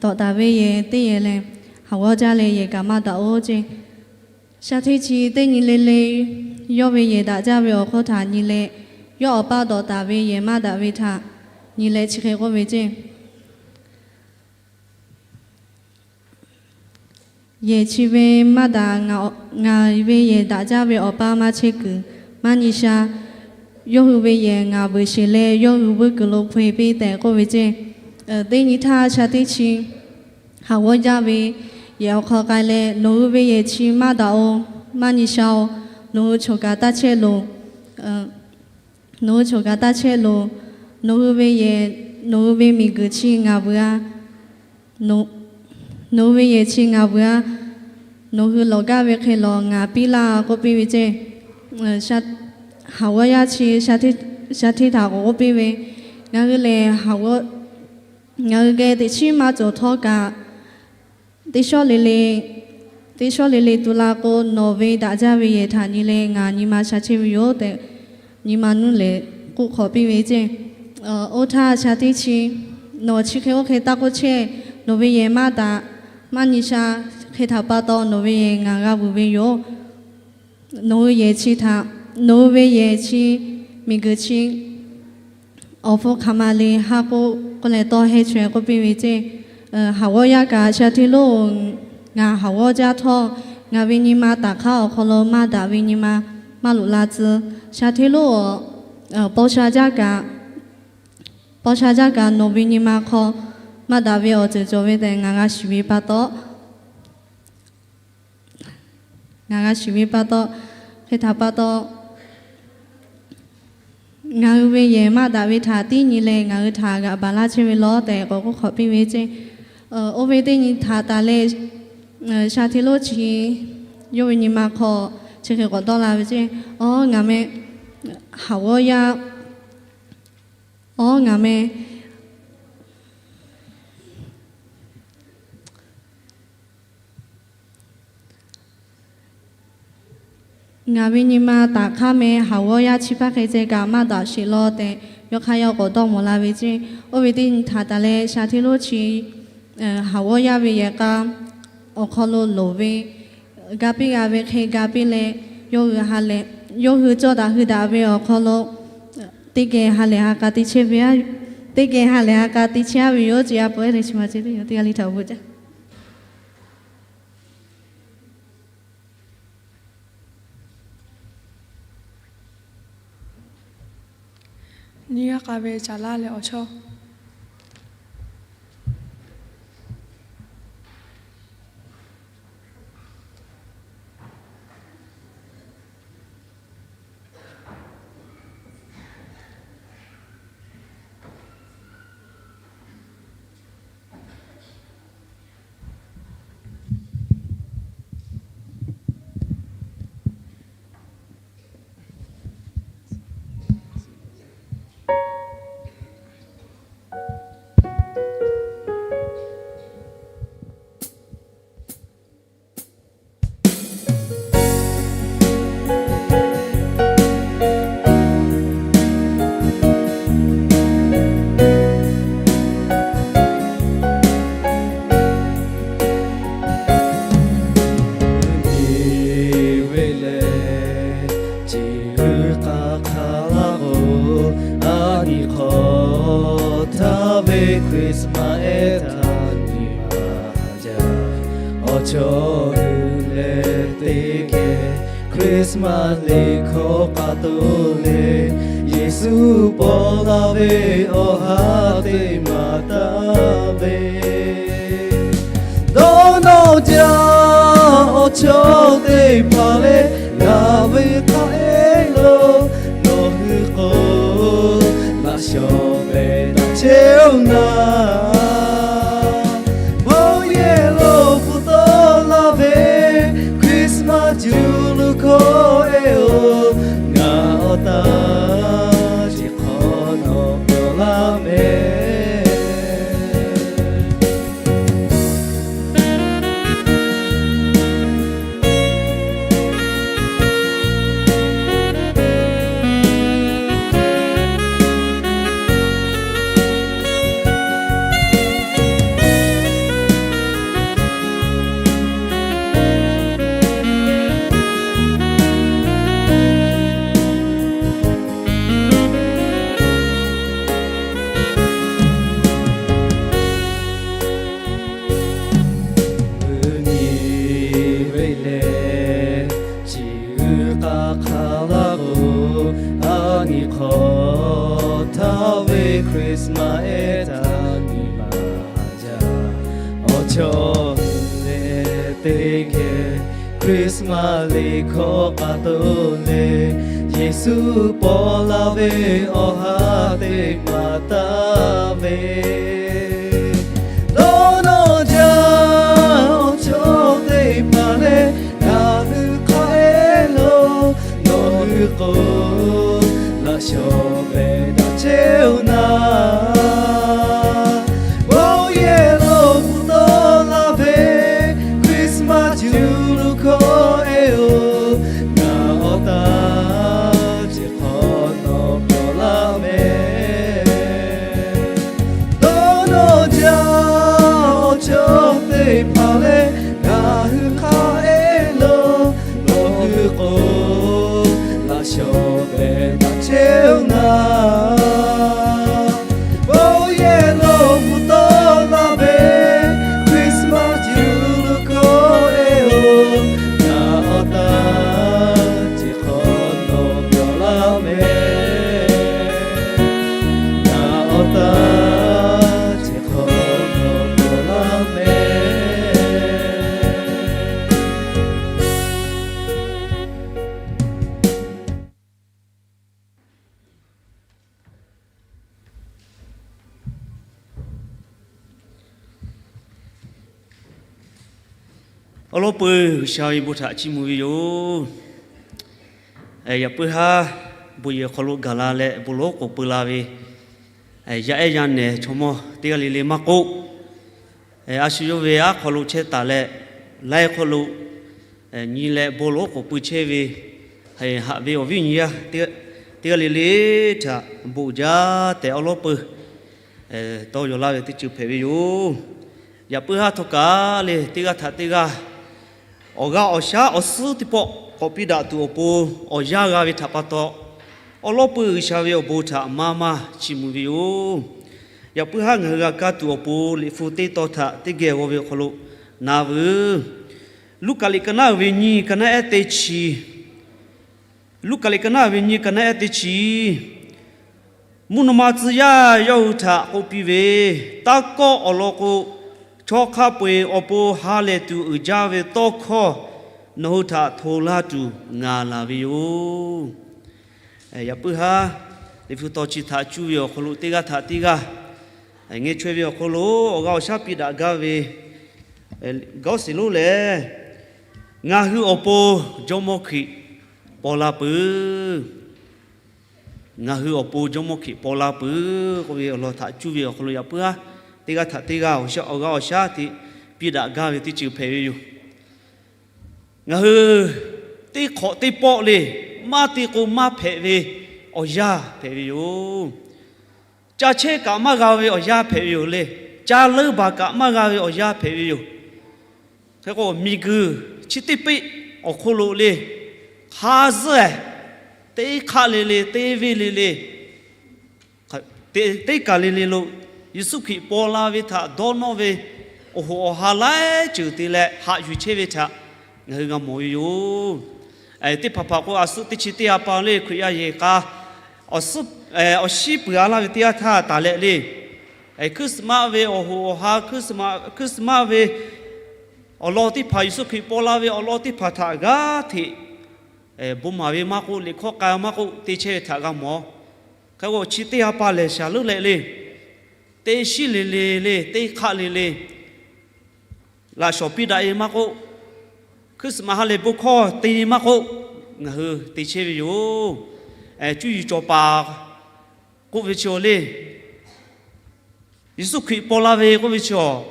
tawꞈ taˍ ve yehˬ teˇ yehˬ lehˬ, haˍ g'awˇ jaˇ leh yehˬ kaꞈ maˇ daꞈ oˬ ceˇ. Sha hteˇ chi teˇ nyi le le yawˇ ve yehˬ daꞈ jaˇ ve awˬ hk'aw htaꞈ nyi leh, yawˇ awˬ paˇ dawꞈ taˍ ve yehˬ maˇ daꞈ ve htaꞈ nyi leh chi hk'e k'oˆ ve ceˇ. Yehˬ chi ve maˇ daꞈ, ngaˬ ve yehˬ daꞈ jaˇ ve awˬ paˇ maˇ chehˇ kuiˬ, maˇ nyi sha. Yawˇ hui ve yehˬ ngaˬ veuꞈ sheˍ leh yawˇ hui vuiˇ kuiˬ lo hpaw-e piˇ tehꞈ k'oˆ ve ceˇ. Teˇ nyi htaˇ sha teˇ chi haˍ g'awˇ jaˇ ve Yehˬ awˬ hk'aw k'ai leh, nawˬ hui ve yehˬ chi maˇ daꞈ-oˬ, maˇ nyi sha-oˬ, nawˬ hui choˬ kaꞈ taˇ chehˇ loˬ. Nawˬ hui choˬ kaꞈ taˇ chehˇ loˬ. Nawˬ hui ve yehˬ, nawˬ hui ve miˬguiˬ chi ngaˬ vuiˬ-a. Nawˬ hui ve yehˬ chi ngaˬ vuiˬ-a. Nawˬ hui lawˬ gaˇ ve hk'e lawˬ ngaˬ piˇ laˇ k'oˆ piˇ ve ceˇ. Haˍ g'awˇ yaˇ chi sha hteˇ htaꞈ k'awꞈ k'oˆ piˇ ve, ngaˬ hui lehˬ, ngaˬ hui geh teꞈ chiˉ maˇ cawˬ htawˇ kaꞈ, teˇ shawˉ le le, teˇ shawˉ le le tu la k'o, nawˬ ve daꞈ jaˇ ve yehˬ htaꞈ nyi leh ngaˬ nyi ma sha chehˇ ve yoˬ tehꞈ, nyi ma nuˇ lehˬ k'oˆ hk'awꞈ piˇ ve ceˇ. Oˇ htaˇ sha hteˇ chi, nawˬ chi hk'e oˇ hk'e taˇ k'oˆ chehˇ, nawˬ ve yehˬ maˇ daꞈ, maˇ nyi sha, hk'e htaꞈ pa taw nawˬ ve yehˬ ngaˬ g'a vuiˬ ve yoˬ. Nawˬ hui yehˬ chi htaꞈ, nawˬ hui ve yehˬ chi, miˬguiˬ chi awˬ hpfuhˇ hk'aˬ ma le haˉ k'oˆ k'oˆ leh tawˇ hehˇ chaweh k'oˆ piˇ ve ceˇ. Haˍ g'awˇ yaˇ kaꞈ sha hteˇ lonˉ, ngaˬ haˍ g'awˇ jaˇ htawˇ, ngaˬ ve nyi ma taˍ hk'aˇ awˬ hk'aw lo maˇ daꞈ ve nyi ma maˇ loꞈ la tcuh. Sha hteˇ lonˉ, paw sha jaˇ kaꞈ, paw sha jaˇ kaꞈ nawˬ ve nyi ma hk'aw maˇ daꞈ ve awˬ ceuˬ cawˬ ve tehꞈ ngaˬ g'a shiˍ ve pa taw, ngaˬ g'a shiˍ ve pa taw, hk'e htaꞈ pa taw, ngaˬ hui ve yehˬ maˇ daꞈ ve htaꞈ tiˉ nyi leh ngaˬ hui htaꞈ g'aꞈ baˬ laˇ chehˇ ve law tehꞈ k'awꞈ k'oˆ hk'awꞈ piˇ ve ceˇ. Oˇ ve teˇ nyi htaꞈ taˍ leh, sha hteˇ lonˉ chi yawˇ ve nyi ma hk'aw chi hk'e k'awꞈ dawˇ la ve ceˇ. Awˉ, ngaˬ meh, haˍ g'awˇ yaˇ, awˉ, ngaˬ meh, ngaˬ ve nyi ma taˍ hk'aˇ meh haˍ g'awˇ yaˇ chi hpaˇ hk'e ceh kaꞈ maˇ daꞈ sheˍ law tehꞈ, yawˇ hk'aˇ yawˇ k'awꞈ dawˇ mawˬ la ve ceˇ. Oˇ ve teˇ nyi htaꞈ taˍ leh sha hteˇ lonˉ chi haˍ g'awˇ yaˇ ve yehˬ k'a awˬ hk'aw lo loˍ ve, ga piˇ g'a ve hk'e ga piˇ leh, yawˇ hui ha lehˬ, yawˇ hui cawˇ daꞈ hui daꞈ ve awˬ hk'aw lo teˇ geh ha lehˬ ha k'a te chehˇ ve, teˇ geh ha lehˬ ha k'a te chehˇ ve yoˬ. Chi a peuˬ-eˬ leh chi ma ce teˇ yawˬ teˇ g'aˇ le htaꞈ awˬ bon jaˇ. Nyi g'aˇ k'a ve caˍ laˇ leh awˬ chawˇ. Nyi ve lehˬ, chi hui hk'aˬ hk'aˬ laˇ k'o, a nyi hk'aw htaˇ ve Christmas ehˉ htaꞈ nyi ma jaˇ. Awˬ chawˇ hui leh teˇ geh Christmas liꞈ hkawˇ k'a to leh, Yeˍsuˆ paw la ve awˬ ha teˇ maˬ taˍ ve, dawˇ nawˇ jaˇ awˬ chawˇ teˇ hpaˍ leh, ngaˬ ve hk'aˇ ehˉ lo nawˬ hui k'o, laꞈ shawˍ pehꞈ daꞈ chehˇ-oˬ naˍ. Bon yehˬ lo hpu tawˆ laˇ ve Christmas juˇ lo hkawˇ ehˉ-oˬ, ngaˬ awˬ taˇ chi hk'awꞈ nawˬ pawˬ laˇ mehˍ. Nyi ve lehˬ, chi hui hk'aˬ hk'aˬ laˇ k'o, a nyi hk'aw htaˇ ve Christmas ehˉ htaꞈ nyi ma jaˇ. Awˬ chawˇ hui leh Teˇ geh Christmas liꞈ hkawˇ k'a to le, Yeˍsuˆ paw la ve awˬ ha teˇ maˬ taˍ ve, dawˇ nawˇ jaˇ awˬ chawˇ teˇ hpaˍ leh ngaˬ hui hk'a ehˉ lo, nawˬ hui k'o laꞈ shawˍ pehꞈ daꞈ chehˇ-oˆ naˍ. Bon yehˬ lo bvuhꞈ tawˆ laˇ ve Christmas yuˬ lo hkawˇ ehˉ-oˬ, ngaˬ awˬ taˇ chi hk'awꞈ nawˬ pyawˬ laˇ mehˍ. Dawˇ nawˇ jaˇ awˬ chawˇ teˇ hpaˍ leh ngaˬ hui hk'a ehˉ lo, nawˬ hui k'o laꞈ shawˍ pehꞈ daꞈ chehˇ-oˆ naˍ. Bon yehˬ lo bvuhꞈ tawˆ laˇ ve Christmas yuˬ lo hkawˇ ehˉ-oˬ, ngaˬ awˬ taˇ chi hk'awꞈ nawˬ pyawˬ laˇ mehˍ. Ngaˬ awˬ taˇ chi hk'awꞈ nawˬ pyawˬ laˇ mehˍ. Awˬ lawn peuˬ G'uiˬsha ve bon htaꞈ chiˇ mvuh ve yoˬ. Yaꞈ puiˉ haˉ bon yehˬ awˬ hk'aw lo gaˬ la leh bon lonˉ k'oˍ pui la ve yaˇ ehˉ yaˇ nehˬ chaw mawˇ teˇ g'aˇ le le maˇ k'oˆ, a shu yawˇ ve aˉ hk'aw lo chehˇ taˍ leh, laiˉ hk'aw lo nyi leh bon lonˉ k'oˍ pui chehˇ ve, haꞈ ve awˬ viˉ nyi yaˇ teˇ g'aˇ le le htaꞈ bon jaˇ tehꞈ awˬ lawn peuˬ tawˇ yaw laˇ ve teˇ ceuˬ hpehꞈ ve yoˬ. Yaꞈ puiˉ haˉ htawˇ kaꞈ le, teˇ g'aˇ htaꞈ teˇ g'aˇ awˬ g'aˇ awˬ shaˉ awˬ suhˉ teˇ pawˆ k'awꞈ piˇ daꞈ tuˬ awˬ pon awˬ yanˇ g'a ve htaꞈ pa taw, awˬ lawn peuˬ G'uiˬsha ve awˬ bon htaꞈ maˇ maˇ chiˇ mvuh ve yoˬ. Yaꞈ puiˉ haˉ ngaˬ hui g'a kaˇ tuˬ awˬ pon Liꞈ hpu teˇ tawn htaꞈ teˇ geh g'aw ve awˬ hk'aw lo na veuˬ. Luˉkaꞈ liꞈ ka naˉ uiˍ ve nyi, ka naˉ ehˉ teˇ chi, Luˉkaꞈ liꞈ ka naˉ uiˍ ve nyi, ka naˉ ehˉ teˇ chi. Mvuhˇ naw ma tcuh yaˇ yawˇ hui htaꞈ k'oˆ piˇ ve, Taˇ kawˆ awˬ lawn k'o, chaw hk'a peu-eˬ awˬ pon ha lehˬ tuˬ uiˍ jaˇ ve tawˇ hkawˇ nawˬ hui htaꞈ hto laˇ tuˬ ngaˬ laˬ ve yoˬ. Yaꞈ puiˉ haˉ Liꞈ hpu tawn chi htaꞈ cuˇ ve awˬ hk'aw lo teˇ g'aˇ htaꞈ teˇ g'aˇ ngeh chaweh ve awˬ hk'aw lo awˬ g'aˇ awˬ shaˉ piˇ daꞈ gaˇ ve gawˇ shiˍ lonˉ lehˬ, Ngaˬ hui awˬ pon Jawˇmawˇ Hkriꞈ paw la peuˬ. Ngaˬ hui awˬ pon Jawˇmawˇ Hkriꞈ paw la peuˬ k'oˆ ve awˬ lawn htaꞈ cuˇ ve awˬ hk'aw lo yaꞈ puiˉ haˉ teˇ g'aˇ htaꞈ teˇ g'aˇ awˬ g'aˇ awˬ shaˉ teꞈ piˇ daꞈ gaˇ ve teˇ ceuˬ hpehꞈ ve yoˬ. Ngaˬ hui teˇ hk'awꞈ teˇ pawˆ le, maˇ te k'o maˇ hpehꞈ ve awˬ yanˇ hpehꞈ ve yoˬ. Ca chehˇ kaꞈ maˇ g'a ve awˬ yanˇ hpehꞈ ve yoˬ le. Ca leuˇ baˬ kaꞈ maˇ g'a ve awˬ yanˇ hpehꞈ ve yoˬ. Hk'e k'o, miˬguiˬ chi teˇ peˆ awˬ hk'oˆ lo le, hk'a zuhˆ-eh, teˇ hk'aˆ le le, teˇ venˇ le le, teˇ kaˬ le le lo Yeˍsuˆ Hkriꞈ paw la ve htaꞈ dawˇ nawˇ ve awˬ hoꞈ awˬ ha laiˉ ceuˬ te leh haꞈ yuˬ chehˇ ve htaꞈ ngaˬ hui g'a mawˬ ve yoˬ. Teˇ hpaˍ hpaˍ k'o, a suhˆ teˇ chi teˇ ha pa le Hkriꞈ yaˇ yehˬ k'a awˬ suhˉ awˬ shinˉ peuˬ a laˇ ve teˇ yanˇ htaˇ taˍ leh le, Christmas ve awˬ hoꞈ awˬ ha, Christmas ve awˬ lawn teˇ hpaˍ, Yeˍsuˆ Hkriꞈ paw la ve awˬ lawn teˇ hpaˍ htaꞈ g'aˇ hteꞈ bon maˍ ve maˇ k'oˆ, liꞈ hkawˇ k'ai maˇ k'oˆ, te chehˇ ve htaꞈ g'a mawˬ. Hk'e k'o, chi teˇ ha pa lehˬ shaˍ leuˉ leh le, teˇ shinˉ le le le, teˇ hk'aˆ le le, laꞈ shawˍ piˇ daꞈ-e maˇ k'oˆ, Christmas ha lehˬ bon hkawˇ te maˇ k'oˆ, ngaˬ hui te chehˇ ve yoˬ. Cuˇ yiˍ cawˬ paˍ k'oˆ ve chi awˬ le, Yeˍsuˆ Hkriꞈ paw la ve k'oˆ ve chi awˬ,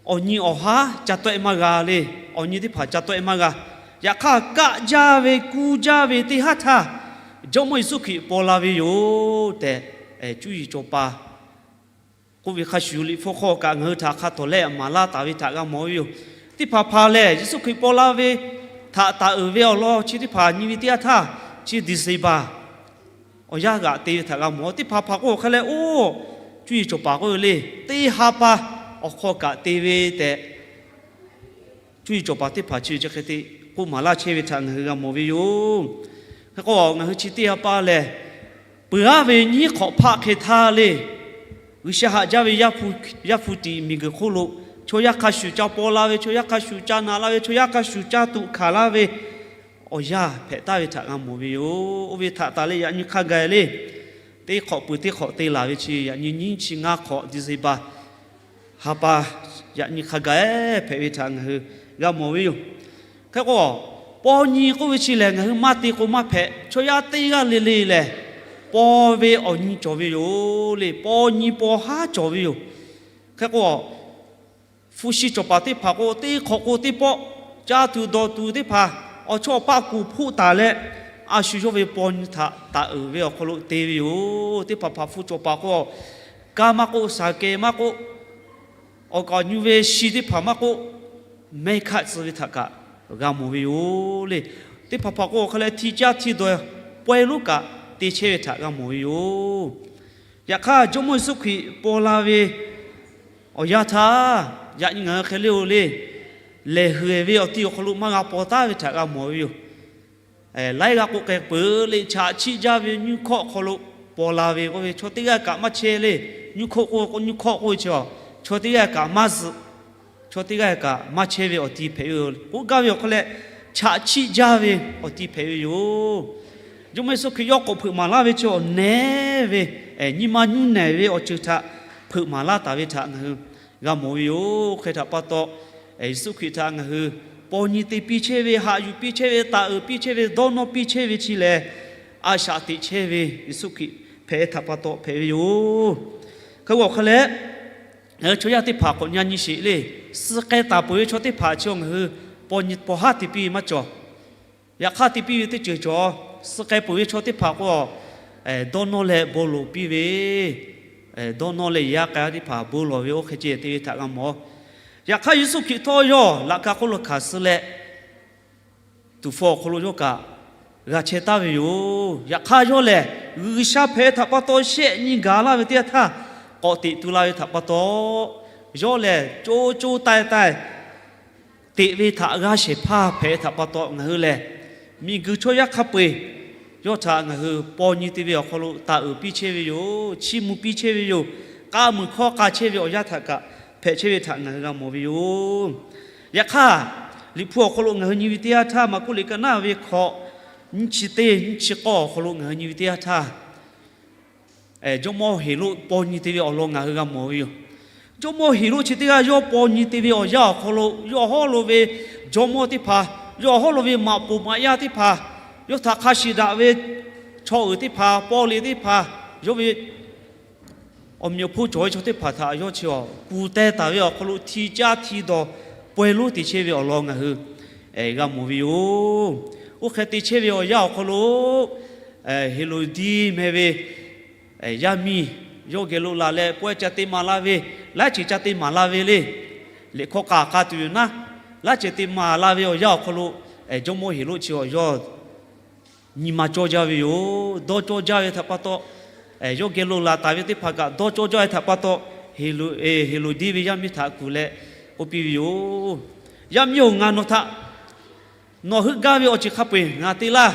awˬ nyi awˬ haˉ ca tawˆ-e maˇ g'a le. Awˬ nyi teˇ hpaˍ ca tawˆ-e maˇ g'a. Yaꞈ hk'aˇ, kaˆ jaˇ ve, kuˇ jaˇ ve teˇ haˉ htaˇ, Jawˇmawˇ Yeˍsuˆ Hkriꞈ paw la ve yoˬ tehꞈ, cuˇ yiˍ cawˬ paˍ k'oˆ ve hk'a shuˍ, liꞈ hpu hk'aw kaꞈ ngaˬ hui htaꞈ hk'a tawˍ leh maˍ laˇ taˍ ve htaꞈ g'a mawˬ ve yoˬ. Teˇ hpaˍ hpaˍ lehˬ, Yeˍsuˆ Hkriꞈ paw la ve htaꞈ taˍ uiˍ ve awˬ lawn chi teˇ hpaˍ nyi ve teˇ yanˇ htaˇ, chi December awˬ yanˇ g'aꞈ te ve htaꞈ g'a mawˬ. Teˇ hpaˍ hpaˍ k'o hk'a leh, oˇ, cuˇ yiˍ cawˬ paˍ k'oˆ ve le, teˇ ha pa awˬ hk'aw kaꞈ te ve tehꞈ, cuˇ yiˍ cawˬ paˍ teˇ hpaˍ chi ve chi hk'e te k'oˆ maˍ laˇ chehˇ ve htaꞈ ngaˬ hui g'a mawˬ ve yoˬ. Hk'e k'o, ngaˬ hui chi teˇ ha pa lehˬ, peuˬ aˉ ve nyiˉ hk'awꞈ hpaˆ hk'e htaˇ le, G'uiˬsha haꞈ jaˇ ve Yaˇ hpu tiꞈ miˬguiˬ hk'oˆ lo chaw yaˇ hk'a shuˍ ca paw la ve, chaw yaˇ hk'a shuˍ ca naˬ la ve, chaw yaˇ hk'a shuˍ ca tuꞈ hkanˍ laˇ ve awˬ yanˇ hpehꞈ taˍ ve htaꞈ g'a mawˬ ve yoˬ. Oˇ ve htaꞈ taˍ leh yaꞈ nyi hk'a gaˬ le, teˇ hk'awꞈ peuˬ teˇ hk'awꞈ te laˬ ve chi yaꞈ nyi nyiˇ chi ngaˇ hk'awꞈ December ha pa yaꞈ nyi hk'a gaˬ hpehꞈ ve htaꞈ ngaˬ hui g'a mawˬ ve yoˬ. Hk'e k'o, paw nyi k'oˆ ve chi lehˬ ngaˬ hui maˇ te k'o maˇ hpehꞈ. Chaw yaˇ teˇ g'aˇ le le lehˬ, paw ve awˬ nyi cawˬ ve yoˬ le. Paw nyi paw haˉ cawˬ ve yoˬ. Hk'e k'o, hpu shi cawˬ paˍ teˇ hpaˍ k'o, teˇ hk'awꞈ k'o teˇ pawˆ ca tuˬ dawˬ tuˬ teˇ hpaˍ awˬ chawˇ awˬ paˆ kuˬ hpoˆ taˍ leh, a shu yawˇ ve paw nyi htaꞈ taˍ uiˍ ve awˬ hk'aw lo te ve yoˬ. Teˇ hpaˍ hpaˍ hpu cawˬ paˍ k'o, kaˇ maˇ k'oˆ, shaˍ kehˬ maˇ k'oˆ, awˬ kaꞈ nyu ve shi teˇ hpaˍ maˇ k'oˆ, mehˇ hkaˆ tcuh ve htaꞈ kaꞈ g'a mawˬ ve yoˬ le. Teˇ hpaˍ hpaˍ k'o, awˬ hk'a leh hti caˇ hti dawˬ pawehˇ lonˉ kaꞈ te chehˇ ve htaꞈ g'a mawˬ ve yoˬ. Yaꞈ hk'aˇ, Jawˇmawˇ Yeˍsuˆ Hkriꞈ paw la ve awˬ yanˇ htaˇ, yaꞈ nyi ngaˬ hui hk'e le-o le, lehˬ huiˍ ve awˬ ti awˬ hk'aw lo maˇ g'a paw taˉ ve htaꞈ g'a mawˬ ve yoˬ. Laiˉ g'aˇ k'oˆ k'ai peuˬ le, chaꞈ chiˆ jaˇ ve nyiˇ hkawˆ hk'aw lo paw la ve k'oˆ ve, chaw teˇ g'aˇ kaꞈ maˇ chehˇ le. Nyiˇ hkawˆ k'oˆ ve k'o, nyiˇ hkawˆ k'oˆ ve chi, chaw teˇ g'aˇ kaꞈ maˇ zuhꞈ, chaw teˇ g'aˇ kaꞈ maˇ chehˇ ve awˬ ti hpehꞈ ve yoˬ. K'oˆ gaˇ ve awˬ hk'a leh, chaꞈ chiˆ jaˇ ve awˬ ti hpehꞈ ve yoˬ. Jawˇmawˇ Yeˍsuˆ Hkriꞈ yawˇ k'awꞈ hpeuꞈ maˍ laˇ ve chi awˬ nehˬ ve, nyi ma nyiˇ nehˬ ve awˬ ceuˬ htaꞈ hpeuꞈ maˍ laˇ taˍ ve htaꞈ ngaˬ hui g'a mawˬ ve yoˬ. Hk'e htaꞈ pa taw, Yeˍsuˆ Hkriꞈ htaꞈ ngaˬ hui paw nyi te piˇ chehˇ ve, haꞈ yuˬ piˇ chehˇ ve, taˍ uiˍ piˇ chehˇ ve, dawˇ nawˇ piˇ chehˇ ve chi lehˬ, a shaꞈ teꞈ chehˇ ve Yeˍsuˆ Hkriꞈ hpehꞈ ve htaꞈ pa taw hpehꞈ ve yoˬ. Hk'e k'o awˬ hk'a leh, ngaˬ hui chaw yaˇ teˇ hpaˍ k'awꞈ nyi nyi sheˍ le. Suh k'ai taˍ peuˬ ve chaw teˇ hpaˍ chi ngaˬ hui paw nyi paw haˉ te piˇ ve maˇ cawˬ. Yaꞈ hk'aˇ, te piˇ ve teˇ ceuˬ cawˬ. Suh k'ai peuˬ ve chaw teˇ hpaˍ k'o, dawˇ nawˇ leh bon lawˬ piˇ ve, dawˇ nawˇ leh yaˇ k'ai teˇ hpaˍ bon lawˬ ve oˇ hk'e ceh te ve htaꞈ g'a mawˬ. Yaꞈ hk'aˇ, Yeˍsuˆ Hkriꞈ htawˇ yawˇ laꞈ ka hk'oˆ lo hkanˍ suh leh, tuˍ hpfuh awˬ hk'aw lo yawˇ kaꞈ g'a chehˇ taˍ ve yoˬ. Yaꞈ hk'aˇ, yawˇ lehˬ G'uiˬsha hpehꞈ ve htaꞈ pa taw shehˆ nyi gaˬ laˇ ve teˇ yanˇ htaˇ, k'awꞈ teꞈ tu la ve htaꞈ pa taw, yawˇ lehˬ co co taiˍ taiˍ teꞈ ve htaꞈ g'a shehˍ hpaˇ hpehꞈ ve htaꞈ pa taw, ngaˬ hui lehˬ miˬguiˬ chaw yaˇ hk'a peu-eˬ yawˇ htaꞈ ngaˬ hui paw nyi te ve awˬ hk'aw lo taˍ uiˍ piˇ chehˇ ve yoˬ. Chiˇ mvuh piˇ chehˇ ve yoˬ. K'a muiˬ hkawˇ k'a chehˇ ve awˬ yanˇ htaꞈ kaꞈ hpehꞈ chehˇ ve htaꞈ ngaˬ hui g'a mawˬ ve yoˬ. Yaꞈ hk'aˇ, Liꞈ hpu awˬ hk'aw lo ngaˬ hui nyi ve teˇ yanˇ htaˇ, Maˍkuˆ liꞈ ka naˉ ve hkawꞈ nyiˇ chi teˇ nyiˇ chi k'awˇ awˬ hk'aw lo ngaˬ hui nyi ve teˇ yanˇ htaˇ, Jawˇmawˇ Heˍroˆ paw nyi te ve awˬ lawn ngaˬ hui g'a mawˬ ve yoˬ. Jawˇmawˇ Heˍroˆ chi teˇ g'aˇ yawˇ paw nyi te ve awˬ yanˇ awˬ hk'aw lo, yawˇ hawˉ lo ve jawˇmawˇ teˇ hpaˍ, yawˇ hawˉ lo ve maꞈ poˍ maꞈ yaˇ teˇ hpaˍ, yawˇ htaꞈ hk'a shuˍ daꞈ ve chaw uiˍ teˇ hpaˍ, paw le teˇ hpaˍ, yawˇ ve awˬ meꞈ awˬ hponˇ cawˬ ve chaw teˇ hpaˍ htaꞈ yawˇ chi awˬ kuˬ teh taˍ ve awˬ hk'aw lo, hti caˇ hti dawˬ pawehˇ lonˉ te chehˇ ve awˬ lawn ngaˬ hui g'a mawˬ ve yoˬ. Oˇ hk'e te chehˇ ve awˬ yanˇ awˬ hk'aw lo, Heˍroˍdiˆ meh ve yaˇ miˇ yawˇ geh lo laˬ leh, pawehˇ ca te maˍ la ve, laiˉ ceuˬ ca te maˍ la ve le. Liꞈ hkawˇ k'a k'a tuˬ yoˬ naˉ, laiˉ ceuˬ te maˍ la ve awˬ yanˇ awˬ hk'aw lo, Jawˇmawˇ Heˍroˆ chi awˬ yawˇ nyi ma cawˇ jaˇ ve yoˬ. Dawˇ cawˇ jaˇ ve htaꞈ pa taw, yawˇ geh lo laˬ taˍ ve teˇ hpaˍ kaꞈ dawˇ cawˇ jaˇ ve htaꞈ pa taw, Heˍroˍdiˆ ve yaˇ miˇ htaꞈ kuˬ leh k'oˆ piˇ ve yoˬ. Yaˇ miˇ-oˬ, ngaˬ nawˬ htaꞈ nawˬ heuˆ gaˇ ve awˬ ceuˬ hk'a peu-eˬ ngaˬ te laˇ.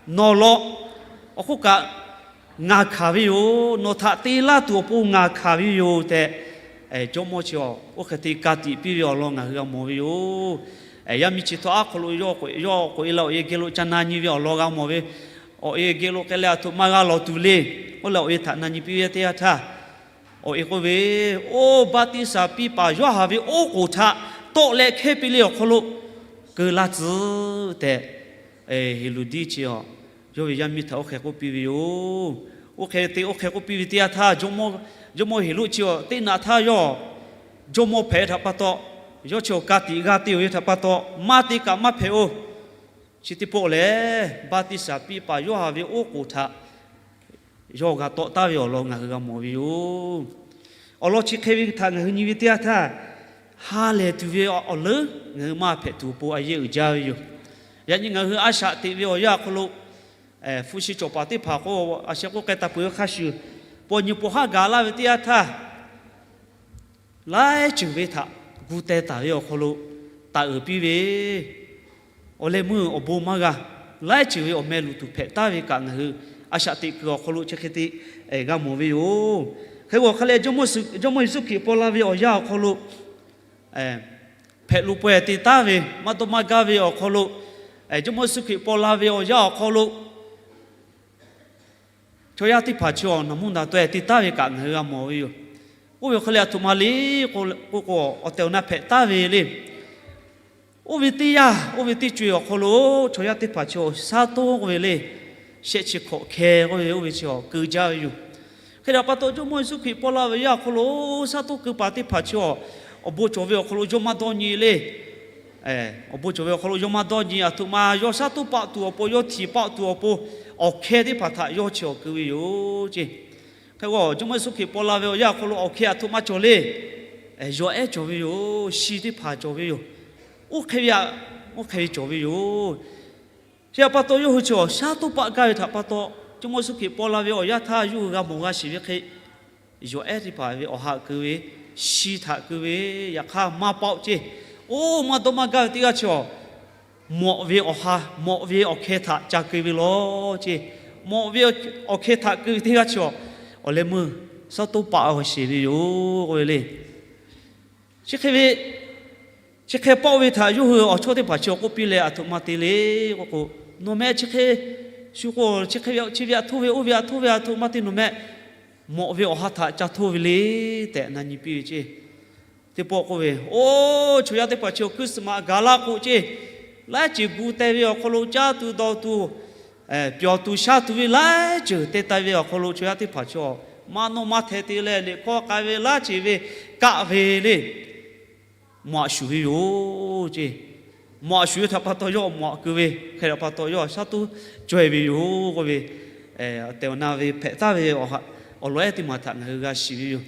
Nawˬ lawꞈ awˬ hk'oˆ kaꞈ ngaˬ hkanˍ ve yoˬ. Nawˬ htaꞈ te laˇ tuˬ awˬ pon ngaˬ hkanˍ ve yoˬ tehꞈ, jawˇmawˇ chi oˇ hk'e te ka tiꞈ piˇ ve awˬ lawn ngaˬ hui g'a mawˬ ve yoˬ. Yaˇ miˇ chi htawˇ aˉ hk'aw lo yawˇ k'oꞈ e leh awˬ e geh lo ca na nyi ve awˬ lawn g'a mawˬ ve. Awˬ e geh lo k'ai leh, aˬ htoꞈ ma g'a lawˬ tuˬ le k'oˆ leh awˬ e htaꞈ na nyi piˇ ve teˇ yanˇ htaˇ, awˬ e k'oˆ ve, Oˇ baˆtiˆsaˬ piˇ paˍ Yoˇhanˬ ve oˉ k'oˍ htaꞈ tawˆ leh hkehˇ piˇ le awˬ hk'aw lo keu laˇ tcuh tehꞈ, Heˍroˍdiˆ chi yawˇ ve yaˇ miˇ htaꞈ oˇ hk'e k'oˆ piˇ ve yoˬ. Oˇ hk'e te oˇ hk'e k'oˆ piˇ ve teˇ yanˇ htaˇ, jawˇmawˇ Heˍroˆ chi teˇ naꞈ htaˇ yawˇ jawˇmawˇ hpehꞈ ve htaꞈ pa taw, yawˇ chi awˬ ka tiꞈ g'a te-oˬ ve htaꞈ pa taw, maˇ te kaꞈ maˇ hpehꞈ-oˬ. Chi teˇ pawˆ lehˬ, baˆtiˆsaˬ piˇ paˍ Yoˇhanˬ ve oˉ k'oˍ htaꞈ yawˇ g'a tawˆ taˍ ve awˬ lawn ngaˬ hui g'a mawˬ ve yoˬ. Awˬ lawn chi hk'e ve htaꞈ ngaˬ hui nyi ve teˇ yanˇ htaˇ, ha lehˬ tuˬ ve awˬ leuˉ ngaˬ hui maˇ hpehꞈ tuˬ awˬ pon a yehˇ uiˍ jaˇ ve yoˬ. Yaꞈ nyi ngaˬ hui a shaꞈ teꞈ ve awˬ yanˇ awˬ hk'aw lo, hpu shi cawˬ paˍ teˇ hpaˍ k'o, a sheh k'oˆ k'ai taˍ peuˬ ve hk'a shuˍ, paw nyi paw haˉ gaˬ laˇ ve teˇ yanˇ htaˇ, laiˉ ceuˬ ve htaꞈ gu teh taˍ ve awˬ hk'aw lo taˍ uiˍ piˇ ve, awˬ leh meuˇ awˬ bon maˇ g'a, laiˉ ceuˬ ve awˬ meh luˬ tuˬ hpehꞈ taˍ ve kaꞈ ngaˬ hui a shaꞈ teꞈ kuiˬ awˬ hk'aw lo chi hk'e te g'a mawˬ ve yoˬ. Hk'e k'o awˬ hk'a leh, Jawˇmawˇ Yeˍsuˆ Hkriꞈ paw la ve awˬ yanˇ awˬ hk'aw lo, hpehꞈ lo pawehˇ te taˉ ve maˇ dawˇ maˇ gaˇ ve awˬ hk'aw lo, Jawˇmawˇ Yeˍsuˆ Hkriꞈ paw la ve awˬ yanˇ awˬ hk'aw lo, chaw yaˇ teˇ hpaˍ chi awˬ naˬ mvuhˇ naˬ taweh te taˉ ve kaꞈ ngaˬ hui g'a mawˬ ve yoˬ. Oˇ ve awˬ hk'aw lo aˬ htoꞈ ma le k'o, k'o k'o, awˬ tehˬ awˬ na hpehꞈ taˉ ve le. Oˇ ve teˇ yanˇ, oˇ ve teˇ co-e awˬ hk'aw lo chaw yaˇ teˇ hpaˍ chi awˬ shaˉ toˉ k'oˆ ve le, shehˆ chi hkawꞈ hkeh k'oˆ ve oˇ ve chi awˬ keu jaˇ ve yoˬ. Hk'e te pa taw, Jawˇmawˇ Yeˍsuˆ Hkriꞈ paw la ve awˬ yanˇ awˬ hk'aw lo shaˉ toˉ keu paˍ teˇ hpaˍ chi awˬ, awˬ bon cawˬ ve awˬ hk'aw lo yawˇ maˇ dawˇ nyi le. Awˬ bon cawˬ ve awˬ hk'aw lo yawˇ maˇ dawˇ nyi, aˬ htoꞈ ma yawˇ shaˉ toˉ paˆ tuˬ awˬ pon, yawˇ htiˍ paˆ tuˬ awˬ pon, awˬ hkeh teˇ hpaˍ htaꞈ yawˇ chi awˬ keu ve yoˬ ceˇ. Hk'e k'o, Jawˇmawˇ Yeˍsuˆ Hkriꞈ paw la ve awˬ yanˇ awˬ hk'aw lo awˬ hkeh aˬ htoꞈ ma cawˬ le. Yawˬ ehˉ cawˬ ve yoˬ. Shi teˇ hpaˍ cawˬ ve yoˬ. Oˇ hk'e ve, oˇ hk'e ve cawˬ ve yoˬ. Chi htaꞈ pa taw, yawˇ hui chi awˬ shaˉ toˉ paˆ gaˇ ve htaꞈ pa taw, Jawˇmawˇ Yeˍsuˆ Hkriꞈ paw la ve awˬ yanˇ htaˇ yawˇ hui g'a mawˬ g'a shiˍ ve hk'e, yawˬ ehˉ teˇ hpaˍ ve awˬ ha keu ve, shi htaꞈ keu ve, yaꞈ hk'aˇ maˇ paˆ ceˇ. Oˇ maˇ dawˇ maˇ gaˇ ve teˇ g'aˇ chi awˬ, mawꞈ ve awˬ ha, mawꞈ ve awˬ hkeh htaꞈ ca keu ve law ceˇ. Mawꞈ ve awˬ hkeh htaꞈ keu ve teˇ g'aˇ chi awˬ, awˬ leh meuˇ shaˉ toˉ paˆ g'a sheˍ ve yoˬ k'oˆ ve le. Chi hk'e ve, chi hk'e paˆ ve htaꞈ yawˇ hui awˬ chawˇ teˇ hpaˍ chi awˬ k'oˆ piˇ leh, aˬ htoꞈ ma te le k'oˆ k'o, nawˬ meh chi hk'e shu k'o, chi hk'e ve chi ve aꞈ htoˇ ve, oˇ ve aꞈ htoˇ ve, aˬ htoꞈ ma te nawˬ meh mawꞈ ve awˬ ha htaꞈ ca htoˇ ve le tehꞈ na nyi piˇ ve ceˇ. Teˇ pawˆ k'oˆ ve, oˇ chaw yaˇ teˇ hpaˍ chi awˬ Christmas gaˬ laˇ k'o ceˇ, laiˉ ceuˬ gu teh ve awˬ hk'aw lo caˇ tuˬ dawˬ tuˬ, pyawˬ tuˬ sha tuˬ ve laiˉ ceuˬ te taiˍ ve awˬ hk'aw lo chaw yaˇ teˇ hpaˍ chi awˬ maˇ nawˇ maˇ hteh te leh, liꞈ hkawˇ k'ai ve laiˉ ceuˬ ve kaˆ ve le. Mawꞈ aꞈ shuˍ ve yoˬ ceˇ. Mawꞈ aꞈ shuˍ ve htaꞈ pa taw yawˇ mawꞈ aꞈ keu ve, hk'e htaꞈ pa taw yawˇ shaˉ toˉ caweh ve yoˬ k'oˆ ve, awˬ tehˬ awˬ na ve hpehꞈ taˉ ve awˬ lawn ehˉ teˇ maˬ htaꞈ ngaˬ hui g'a shiˍ ve yoˬ.